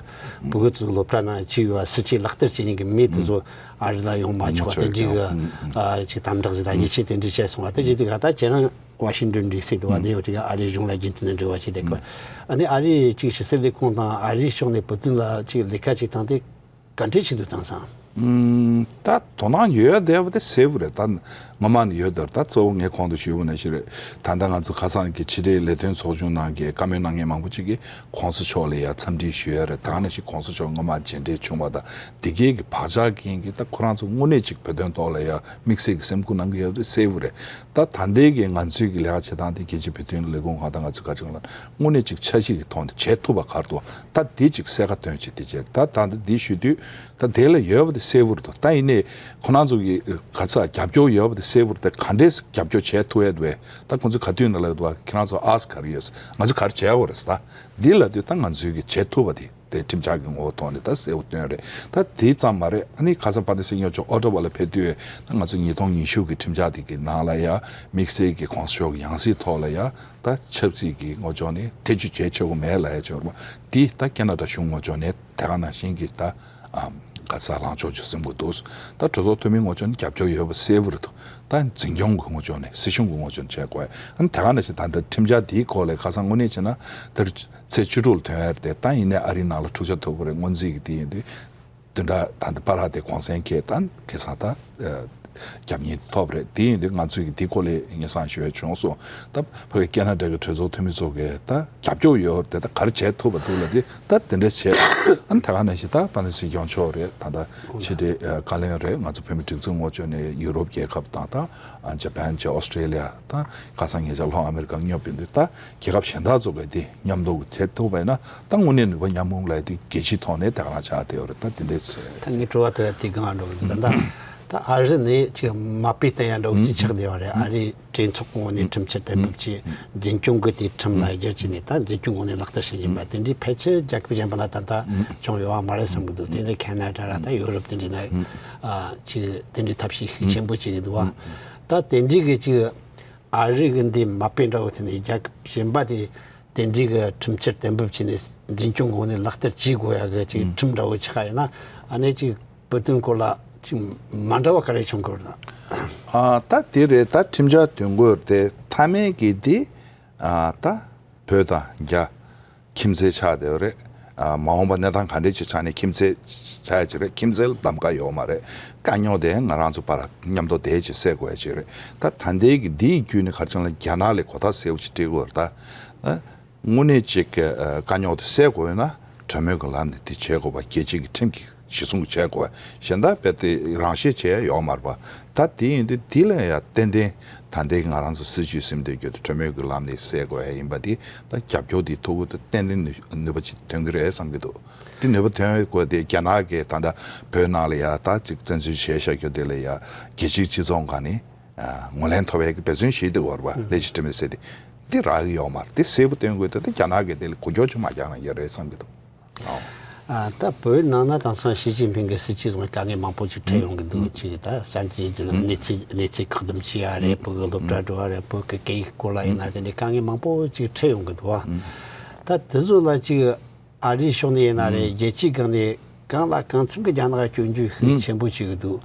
བོད་ཀྱི་སློབ་གྲྭ་ནང་བཅུག་ཡོད་པ་སྲིད་ཇུས་ལག་བསྟར་བྱེད་མཁན་གྱི་མི་དེ་ཚོ་ཨ་རི་ལ་ཡོང་མ་ཆོག་པ་དེ་འདྲའི་གི་ཅིག་དམ་དྲག་ཟིག་དང་ཡིད་ཆེས་དེ་འདྲའི་བྱས་སོང་བ་དེ་བྱེད་དུས་ག་ད་ཁྱེད་རང་ཝ་ཤིང་ཏོན་ཌི་སི་དུ་བ་དེ་ཡོད་ཅིག་ཨ་རིའི་གཞུང་ལ་རྒྱུན་མཐུད་ནས་འབྲེལ་བ་བྱས་བསྡད་དགོས། ཨ་ནི་ཨ་རིའི་ཅིག་ཕྱི་སྲིད་ལས་ཁུངས་དང་ཨ་རིའི་ཕྱོགས་ནས་བོད་དོན་ལ་ཅིག་ལས་ཀ་ཅིག་བཏང་སྟེ་ག་འདྲས་བྱེད་འདོད་བཏང་སོང་། ད་དོ་སྣང་ཡོད་བསྡད་པ་དེ་གསལ་པོ་རེད། ད་སྔོན་མ་ནས་ཡོད་དོ། ད་གཙོ་བོ་ངས་གོང་དུ་ཞུས་པ་ནང་བཞིན་རེད། ད་ལྟ་ང་ཚོ་ཁ་སང་གི་ཕྱི་དྲིལ་ལས་དོན་ཚོགས་ཆུང་ནང་གི་བཀའ་མོལ་གནང་མཁན་མང་པོ་ཅིག་གིས་གོང་ས་མཆོག་ལ་ཡ་འཚམས་འདྲི་ཞུས་ཡ་རེད། ད་ག་ནང་བཞིན་གོང་ས་མཆོག་སྔོན་མ་མཇལ་འཕྲད་བྱུང་བ་དང་དེ་གའི་གི་བག་ཆགས་ཀྱིན་གི་ད་ཁོ་རང་ཚོ་དངོས་གནས་ཅིག་བོད་དོན་ཐོག་ལ་ཡ་དམིགས་བསལ་གྱི་སེམས་ཁུར་གནང་གི་ཡོད་པ་དེ་གསལ་པོ་རེད། ད་ད་ལྟའི་གི་ང་ཚོའི་གི་ལས་ཀ་བྱེད་སྟངས་དེ་རྒྱལ་སྤྱིའི་བོད་དོན་ལས་ཁུངས་ཁག་དང་ང་ཚོའི་བཀའ་ཁྲིམས་ལ་དངོས་གནས་ཅིག་འཆར་གཞི་གི་ཐོག་ནས་བྱེད་ཐུབ་པ་ག་རེ་འདུག་ད་དེ་ཅིག་གསལ་ཁ་སྟོན་བྱེད་དེ་བྱས་ད་ད་ལྟ་འདི་ཞུ་དུས་ད་དེ་ལ་ཡོད་པ་དེ་གསལ་པོ་རེད་འདུག་ད་ཡིན་ནའི་ཁོ་རང་ཚོ་གི་ག་ཚ་རྒྱབ་སྐྱོར་ཡོད་པ་དེ་གསལ་པོ་རེད། ད་ག་འདྲས་རྒྱབ་སྐྱོར་བྱེད་ཐུབ་ཡ་འདུག་ད་ཁོང་ཚོས་ག་དུས་ནས་ལབ་འདུག་ཁྱེད་རང་ཚོ་ཨ་སི་ག་རེ་ཡོད། ང་ཚོ་ག་རེ་བྱས་པ་རེད། ད་འདི་ལབ་དུས་ད་ང་ཚོའི་གི་བྱེད་ཐུབ་པ་དེ། དེ་ཁྲིམས་འཆར་གྱི་ངོ་བོ་ཐོག་ནས་ད་གསལ་པོ་བཏོན་རེད། ད་དེ་ཙམ་མ་རེད། ཨ་ནི་ཁ་སང་ཕ་ཏི་སི་ཉོ་ཅོག་ཨོ་ཊ་ཝ་ལ་ཕེབས་དུས་ད་ང་ཚོ་ཉིས་སྟོང་ཉི་ཤུ་གི་ཁྲིམས་འཆར་དེ་གི་ནང་ལ་ཡ་དམིགས་བསལ་གྱི་གོང་ས་མཆོག་གི་ཡང་སྲིད་ཐོག་ལ་ཡ་ད་ཆབ་སྲིད་ཀྱི་ངོ་ཕྱོགས་ནས་ཐེ་བྱུས་བྱེད་ཆོག་གི་མེད་ལབ་ཡ་ཅིག་ཡོད་རེད་པ། དེ་ད་ཁེ་ན་ཌ་གཞུང་ངོ་ཕྱོགས་ནས་དེ་ག་ནང་བཞིན་གྱི་ད་ཨམ་ག་ས་ལངས་ཕྱོགས་ཅིག་སེམས་ཁུར་འདུག་ད་གྲོས་ཚོགས་འཐུས་མི་ངོ་ཕྱོགས་ནས་རྒྱབ་སྐྱོར་ཡོད་པ་གསལ་པོ་རེད་འདུག་ད་འཛིན་སྐྱོང་གི་ངོ་ཕྱོགས་ནས་སྲིད་གཞུང་གི་ངོ་ཕྱོགས་ནས་བྱེད་དགོས། ཨ་ནི་དེ་ག་ནང་བཞིན་ད་ལྟ་ཁྲིམས་འཆར་དེའི་སྐོར་ལ་ཁ་སང་དངོས་གནས་བྱས་ན་ད། ཚེས་བཅུ་དྲུག་ལ་ཐོན་ཡ་རེད་དེ། ད་ཡིན་ནའི་ཨ་རིའི་ནང་ལ་འཁྲུག་ཆ་ཐུག་པ་རེད། སྔོན་རྩིས་ཀྱི་དེ་ཡིན་དུས་བདུན་ཕྲག་ད་ལྟ་བར་དེ་གུང་སེང་ཁེལ་ད་ཁ་སང་ད་རྒྱབ་གཉེར་ཐོབ་རེད། དེ་ཡིན་དུས་ང་ཚོས་ཀྱི་དེ་སྐོར་ལ་སྙན་སེང་ཞུ་ཡ་བྱུང་སོང་། ད་ཕ་གི་ཁེ་ན་ཌ་གི་གྲོས་ཚོགས་འཐུས་མི་ཚོ་གི་ད་རྒྱབ་སྐྱོར་ཡོད་རེད་དེ། ད་ག་རེ་བྱས་ཐུབ་པ་འདུག་ལ་དེ་ད་དེ་འདྲ་བྱས། ཨ་ནི་ད་ག་ནང་བཞིན་ད་ཕ་ནི་སྲིད་སྐྱོང་མཆོག་རེད། ད་ད་ཕྱི་དྲིལ་བཀའ་བློན་རེད། ང་ཚོ་བོད་མི་སྒྲིག་འཛུགས་ངོ་ཕྱོགས་ནས་ཡུ་རོབ་རྒྱལ་ཁབ་དང་ད་ཇ་པན་བྱས་ཨོ་སི་ཀྲེ་ལི་ཡ་ད་ཁ་སང་ཉེ་ཆར་ལྷོ་ཨ་མེ་རི་ཀ་སྙོབ་ཡོང་དུས་ད། རྒྱལ་ཁབ་གཞན་དག་ཚོ་གིས་དེ་མཉམ་དུ་བྱེད་ཐུབ་པ་ཡིན་ན་ད་དངོས་གནས་ནུས་པ་མཉམ་སྤུངས་ལབ་དེ་རྒྱལ་སྤྱིའི་ཐོག་ནས་དེ་ག་རང་ཆགས་བསྡད་ཡོད་རེད། ད་དེ་འདྲས་ཟེར། ད་ངའི་དྲི་བ་དེ་དེ་གང་འགྲོ་གི་འདུག་ད་ད་ཨ་རི་ནས་ཅིག་མ་དཔེ་བསྟན་ཡ་འདྲ་བོ་ཅིག་ཆགས་བསྡད་ཡོད་རེད། ཨ་རིའི་གྲོས་ཚོགས་ངོས་ནས་ཁྲིམས་འཆར་གཏན་འབེབས་ཀྱིས་འཛིན་སྐྱོང་གི་དེ་ཁྲིམས་ལ་སྒྱུར་བྱས་ནས་ད་འཛིན་སྐྱོང་ངོས་ནས་ལག་བསྟར་བྱེད་བཞིན་པ་དེ་འདྲའི་ཕལ་ཆེར་རྒྱལ་ཁབ་གཞན་པ་ན་ད་ལྟ་བྱུང་ཡོད་པ་མ་རེད་བསམ་གི་འདུག་དེ་ནས་ཁེ་ན་ཌ་ར་ད་ཡུ་རོབ་དེ་འདྲའི་ན་ཅིག་དེ་འདྲའི་ཐབས་ཤེས་ཤུགས་ཆེན་པོ་བྱེད་གི་འདུག་བ། ད་དེ་འདྲའི་གི་ཅིག་ཨ་རི་གི་འདི་མ་དཔེ་འདྲ་བོ་དེ་ནས་རྒྱལ་ཁབ་གཞན་པ་དེ་དེ་འདྲའི་གི་ཁྲིམས་འཆར་གཏན་འབེབས་བྱས་ནས་འཛིན་སྐྱོང་སྒོ་ནས་ལག་བསྟར་བྱེད་དགོས་ཡ་གི་ཅིག་ཁྲིམས་འདྲ་བོ་ཆགས་ཡིན་ན་ཨ་ནི་ཅིག་བོད་དོན་སྐོར་ལ་ཅིག་མ་འདྲ་བ་ག་རེ་བྱུང་དགོས་རེད། ཨ་ད་དེ་རེད། ད་ཁྲིམས་འཆར་དོན་དགོས་དེ་མཐའ་མའི་གི་དེ་ཨ་ད་བོད་དང་རྒྱ། ཁྱིམ་མཚེས་ཆགས་བསྡད་ཡོད་རེད། ཨ་མ་འོངས་པ་གནས་སྟངས་ག་འདྲས་ཅིག་ཆགས་ནས་ཁྱིམ་མཚེས་ཆགས་ཡ་ཅིག་རེད། ཁྱིམ་མཚེས་ལ་གདམ་ག་ཡོད་མ་རེད། དཀའ་རྙོག་དེ་ང་རང་ཚོ་བར་མཉམ་དུ་བསྡད་ཅིག་སེལ་དགོས་ཡ་ཅིག་རེད། ད་ད་ལྟའི་གི་འདིའི་བརྒྱུད་ནས་ག་རེ་བྱུང་ལ་རྒྱ་ནག་ལ་གོ་རྟོགས་གསལ་པོ་ཅིག་སྤྲད་དགོས་རེད། ད་ཨ་དངོས་གནས་ཅིག་གི་ཨ་དཀའ་རྙོག་དེ་སེལ་དགོས་ཡོད་ན་གྲོས་མོལ་གི་ལམ་ནས་དེ་བྱེད་དགོས་པ་རྒྱལ་སྤྱི་གི་ཁྲིམས་ཀྱི་གཞི་བཟུང་བྱས་དགོས། གཞན་དག་རྦད་དེ་རང་བཤད་བྱས་ཡོད་མ་རེད་པ། ད་དེ་ཡིན་དུས་དེ་ལ་ཡང་ཏན་ཏན་ད་ལྟའི་ང་རང་ཚོ་སྲིད་བྱུས་ཟིན་བསྡད་རྒྱུ་དེ་གྲོས་མོལ་གྱི་ལམ་ནས་སེལ་དགོས་ཡ་ཡིན་པ་དེ་ད་རྒྱབ་སྐྱོར་དེ་ཐོབ་གི་འདུག་ཏན་ཏན་ནུས་ནུས་པ་ཅིག་ཐོན་གི་རེད་བསམ་གི་འདུག་དེ་ནུས་པ་ཐོན་དགོས་དེ་རྒྱ་ནག་གིས་ད་ལྟ་བོད་ནང་ལ་ཡ་ད་ཅིག་བཙན་འཛུལ་བྱས་བཞག་རྒྱུ་དེ་ལ་ཡ་རྒྱལ་སྤྱིའི་སྤྱི་ཚོགས་སྒང་ནས་ངོས་ལེན་ཐོབ་ཡ་གི་འབད་བརྩོན་བྱེད་དེ་ཡོད་རེད་པ། ལས་ཀྱི་དྲི་མེད་ཟེར་དེ་དེ་རག་གི་ཡོད་མ་རེད། དེ་གསལ་པོ་སྟོན་དགོས་དེ་ད་རྒྱ་ནག་གིས་དེ་ལ་འགུལ་སྐྱོད་ཅིག་མ་རྒྱག་ན་ཡག་རེད་བསམ་གི་འདུག་ཨ། ཨ་ད་བོད་ནང་ན་དེང་སང་ཞི་ཅིན་ཕིང་གི་སྲིད་ཇུས་བཟུང་དཀའ་ངལ་མང་པོ་ཅིག་འཕྲད་ཡོང་གི་འདུག་ཅིག་ད་གསར་འགྱུར་གྱི་ནང་གནས་ཚུལ་གནས་ཚུལ་བཀག་སྡོམ་བྱས་ཡ་རེད། བོད་ཀྱི་སློབ་གྲྭ་འགྲོ་བ་རེད། བོད་ཀྱི་སྐད་ཡིག་སྐོར་ལ་ཡིན་ན་དེ་འདྲའི་དཀའ་ངལ་མང་པོ་ཅིག་འཕྲད་ཡོང་གི་འདུག་བ། ད་དེ་ཚོ་ལ་ཅིག་ཨ་རིའི་ཕྱོགས་ནས་ཡིན་ན་རེད། རྒྱལ་སྤྱིའི་སྒང་ནས་གང་ལ་གང་འཚམ་གྱི་རྒྱ་ནག་སྐྱོན་བརྗོད་ཤུགས་ཆེན་པོ་བྱེད་ཀྱི་འདུག་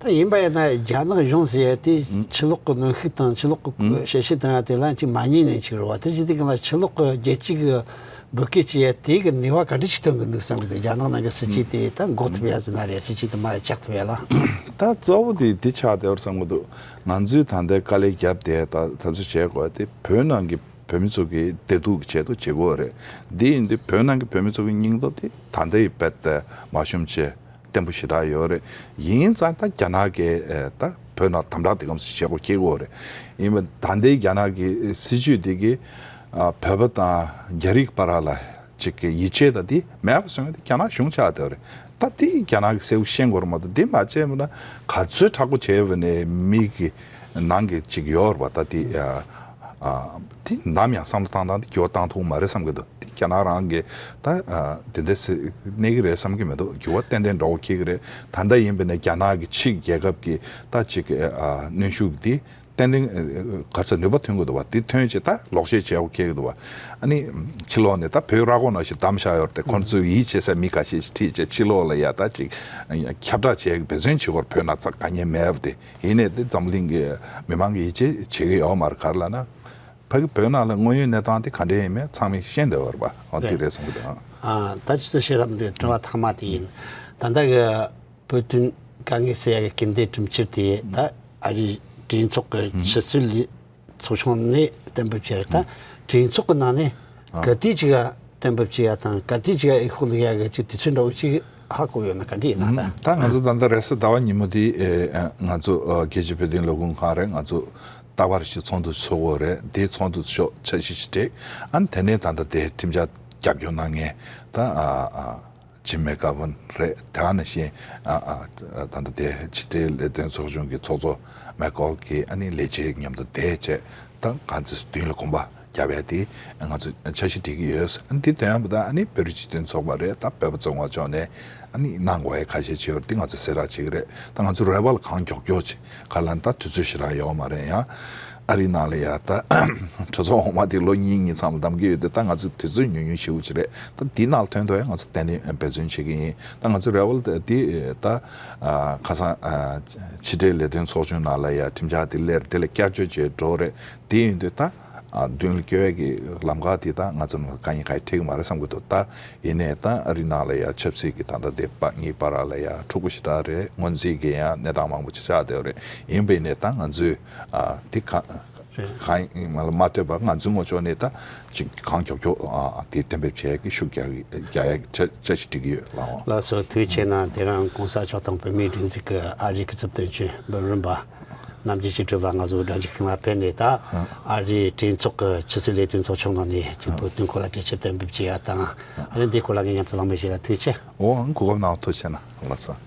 ད་ཡིན་པ་ཡིན་ན་རྒྱ་ནག་གཞུང་ཟེར་ཡ་དེ་ཕྱི་ལོགས་ཀྱི་གནོན་ཤུགས་དང་ཕྱི་ལོགས་ཀྱི་ཞལ་བཞེས་བཏང་ཡ་དེ་ལ་ཅིག་མ་ཉན་ནས་ཅིག་རེད་བ། དེ་བྱེད་དུས་སྒང་ལ་ཕྱི་ལོགས་ཀྱི་རྒྱལ་སྤྱི་གི་འབོད་སྐུལ་བྱེད་ཡ་དེ་གི་ནུས་པ་ག་འདྲ་ཞིག་ཐོན་གི་འདུག་བསམ་གི་འདུག་རྒྱ་ནག་ནང་གི་སྲིད་ཇུས་དེ་ད་འགོག་ཐུབ་ཡ་ཟེར་ན་རེད། སྲིད་ཇུས་དེ་མར་བཅག་ཐུབ་ཡ་ལ། ད་གཙོ་བོ་དེ་དེ་ཆགས་བསྡད་པར་བསམ་གི་འདུག་ང་ཚོས་ད་ལྟའི་དཀའ་ལས་བརྒྱབ་བསྡད་ད་ད་ཚོད་བྱས་དགོས་དེ་བོད་ནང་གི་བོད་མི་ཚོ་གི་བདེ་སྡུག་གི་ཆེད་དུ་བྱེད་དགོས་རེད། འདི་ཡིན་དུས་བོད་ནང་གི་བོད་མི་ཚོ་གི་སྙིང་སྟོབས་དེ་ད་ལྟའི་རྦད་དེ་མ་ཞུམ་བྱས་བརྟན་པོ་ཞེ་དྲག་ཡོད་རེད། ཡིན་ཙང་ད་རྒྱ་ནག་གི་ཨེ་ད་ བོད་ནང་དམ་དྲག་དེ་གམ་བྱེད་དགོས་ཀྱི་ཡོད་རེད། ཡིན་པ་ད་ལྟའི་རྒྱ་ནག་གི་སྲིད་ཇུས་དེ་གི་ཨ་བོད་པ་དང་རྒྱ་རིགས་བར་ལ་ཅིག་གི་ཡིད་ཆེས་དང་དེ་མེད་པ་སོང་ཡང་རྒྱ་ནག་གཞུང་ཆགས་བསྡད་ཡོད་རེད། ད་དེ་རྒྱ་ནག་གི་གསལ་པོ་ཤེས་དགོས་རེད་མ་གཏོགས་དེ་མ་བྱས་མིན་ན་ག་ཚོད་དྲག་པོ་བྱས་པ་ནས་མི་གི་ནང་གི་ཅིག་ཡོད་རེད་པ། ད་དེ་ཨ་ཨ་དེ་ནམ་ཡང་བསམ་བློ་བཏང་སྟངས་དེ་འགྱུར་བ་བཏང་ཐུབ་ཀྱི་མ་རེད་བསམ་གྱི་འདུག་དེ་རྒྱ་ནག་རང་གི་ད་ཨ་དེ་འདྲ་སེ་གནས་ཀྱི་རེད་བསམ་གྱི་མི་འདུག་འགྱུར་བ་ཏན་ཏན་འགྲོ་གི་ཁེལ་གྱི་རེད། ད་ལྟ་ཡིན་པ་ནས་རྒྱ་ནག་གི་ཕྱི་རྒྱལ་ཁབ་ཀྱི་ད་ཅིག་གི་ཨ་གནོན་ཤུགས་དེ་ཏན་ཏན་ཨ་ག་རེ་ཟེར་ནུས་པ་ཐོན་གྱི་འདུག་བ། དེ་ཐོན་བྱས་ད་ལོག་བཤད་བྱེད་དགོས་ཁེལ་གྱི་འདུག་བ། ཨ་ནི་ཕྱི་ལོགས་ནས་ད་བོད་ར་སྐོར་ནང་བཞིན་བསྡམས་བཞག་ཡོད་རེད་དེ། ཁོང་ཚོས་ཡིད་ཆེས་ས་མི་ཁ་ཤས་ཤིག་ཁྲིད་བྱས་ཕྱི་ལོགས་ལ་ཡ་ད་ཅིག་ཁྱབ་བསྒྲགས་བྱས་འབད་བརྩོན་བྱེད་དགོས་རེད། བོད་ནང་ཙག་དཀའ་ངལ་མེད་པ་དེ། ཡིན་ནའི་དེ་འཛམ་གླིང་གི་མི་མང་གིས་ཡིད་ཆེས་བྱེད་ཀྱི་ཡོད་མ་རེད། ག་རེ་ལབ་ན། ཕ་གི་བོད་ནང་ལ་དངོས་ཡོད་གནས་སྟངས་དེ་ག་འདྲ་ཡིན་མིན་ཚང་མས་ཤེས་བསྡད་ཡོད་རེད་པ། འོ་དེ་རེད་བསམ་གྱི་འདུག་ཨང་། ཨ་ད་ཅི་ཙམ་བཤད་ཐབས་འདི་དྲི་བ་ཐ་མ་དེ་ཡིན། ད་ལྟ་གི་བོད་དོན་དཀའ་ངལ་སེལ་ཡག་གི་སྐུལ་འདེད་གྲུབ་ཕྱིར་དེ་ད་ཨ་རིའི་གྲོས་ཚོགས་ཀྱི་ཕྱི་སྲིད་ལས་ཚོགས་ཆུང་ནས་གཏན་འབེབས་བྱས་རེད། ད་གྲོས་ཚོགས་ཀྱི་ནང་ནས་ག་དུས་ཅིག་ག་གཏན་འབེབས་བྱེད་ཡག་དང་ག་དུས་ཅིག་ག་འོས་ཤོག་ལེན་ཡག་གི་ཅིག་དུས་ཚོད་འདྲ་བོ་ཅིག་ཧ་གོ་ཡོད་ན་ག་འདྲ་ཡིན་ན། ད་ད་ང་ཚོ་ད་ལྟ་རེས་གཟའ་ཟླ་བ་ཉིན་མོ་དེ་ཨེ་ང་ཚོ་ཨ་རྒྱལ་སྤྱིའི་བོད་དོན་ལས་ཁུངས་ཁང་རེད། ང་ཚོ་རྟག་པར་ཞིག་ཚོགས་འདུ་ཚོགས་དགོས་རེད། དེ་ཚོགས་འདུ་ཚོགས་འཆར་གཞི་ཞིག་བསྒྲིགས། ཨ་ནི་དེ་ནས་ད་ལྟ་དེ་ཁྲིམས་འཆར་རྒྱབ་སྐྱོར་གནང་མཁན་ད་ཨ་ཨ་ཇིམ་མེ་ཀ་ཝུན་རེད། དེ་ག་ནང་བཞིན་ཨ་ཨ་ད་ལྟ་དེ་ཕྱི་འབྲེལ་ལས་དོན་ཚོགས་ཆུང་གི་ཚོགས་གཙོ་མེ་ཀོལ་གྱིས་ཨ་ནི་ལས་བྱེད་མཉམ་དུ་བསྡད་བྱས་ད་ང་ཚོ་མདུན་ལ་གོམ་པ་རྒྱབ་ཡ་དེ་ང་ཚོ་འཆར་གཞི་སྒྲིག་གི་ཡོད། ཨ་ནི་དེ་དོན་པ་ད་ཨ་ནི་བོད་རིགས་སྤྱི་མཐུན་ཚོགས་པ་རེད། ད་བོད་པ་བཙོན་པ་ཕྱོགས་ནས་ཨ་ནི་གནང་དགོས་ཡ་ཁ་ཤས་ཅིག་ཡོད་རེད། དེ་ང་ཚོ་གསལ་བསྒྲགས་བྱེད་ཀྱི་རེད། ད་ང་ཚོ་རེ་བ་ལ་གང་མགྱོགས་མགྱོགས་བྱེད་ག་ལ་ད་དུས་ཚོད་ཞེ་དྲག་ཡོད་མ་རེད། ཡང་ཨ་རི་ནང་ལ་ཡ་ད་གྲོས་ཚོགས་འོག་མ་དེ་ལོ་གཉིས་གཉིས་ཚང་མ་བདམས་ཀྱི་ཡོད་དེ། ད་ང་ཚོ་དུས་ཚོད་ཉུང་ཉུང་ཞེ་པོ་ཅིག་རེད། ད་འདི་ནང་ལ་ཐོན་ཐུབ་ཡ་ང་ཚོ་ཏན་ཏན་འབད་བརྩོན་བྱེད་ཀྱི་ཡིན། ད་ང་ཚོ་རེ་བ་ལ་དེ་ད་ཁ་སང་ཕྱི་འབྲེལ་ལས་དོན་ཚོགས་ཆུང་ནང་ལ་ཡ་ཁྲིམས་འཆར་དེ་སླེབས་དེ་ལ་བསྐྱར་བཅོས་བྱས་འགྲོ་རེད། དེ་ཡིན་དུས་ད་ཨ་མདུན་ལ་སྐྱོད་ཡས་ཀྱི་ལམ་ཁ་དེ་ད་ང་ཚོ་ནང་དཀའ་ངལ་གང་ཡང་འཕྲད་ཀྱི་མ་རེད་བསམ་གྱི་འདུག་ད་ཡིན་ནའི་ད་ཨ་རི་ནང་ལ་ཡ་ཆབ་སྲིད་ཀྱི་ད་ལྟ་དེ་པ་གཉིས་བར་ལ་ཡ་འཁྲུག་པོ་ཞེ་དྲག་རེད། སྔོན་རྩིས་ཀྱི་ཡང་གནས་སྟངས་མང་པོ་ཅིག་ཆགས་བསྡད་ཡོད་རེད། ཡིན་པས་ནས་ད་ང་ཚོས་ཨ་དེ་གང་གང་ཡིན་མ་ལ་མ་ལྟོས་པ་ང་ཚོའི་ངོས་ཕྱོགས་ནས་ད་ཅིག་གང་མགྱོགས་མགྱོགས་ཨ་དེ་གཏན་འབེབས་བྱེད་ཡག་གི་ཤུགས་རྒྱག་རྒྱག་ཡག་གི་འཆར་འཆར་གཞི་སྒྲིག་གི་ཡོད། ལགས་འོང་། ལགས་སོ། ཐུགས་རྗེ་ཆེ་གནང་། དེ་རིང་༸གོང་ས་མཆོག་དང་བོད་མིའི་སྒྲིག་འཛུགས་ཀྱི་ཨ་རིའི་སྐུ་ཚབ་དོན་གཅོད་འབུམ་རམས་པ་རྣམ་རྒྱལ་ཞིག་གྲུབ་ལ་ང་ཚོ་སྒྲ་འཇུག་ཁང་ལ་ཕེབས་ནས་ད་ཨ་རིའི་གྲོས་ཚོགས་ཀྱི་ཕྱི་སྲིད་ལས་དོན་ཚོགས་ཆུང་ནང་ནས་ཅིག་བོད་དོན་སྐོར་ལ་གྲོས་ཆོད་གཏན་འབེབས་བྱེད་ཡ་དང་ཨ་ནི་འདིའི་སྐོར་ལ་ངས་མཉམ་དུ་གླེང་མོལ་བྱེད་ལ་ཐུགས་རྗེ་ཆེ། འོ་གོ་སྐབས་གནང་བ་ཐུགས་རྗེ་ཆེ་གནང་། ལགས་སོ།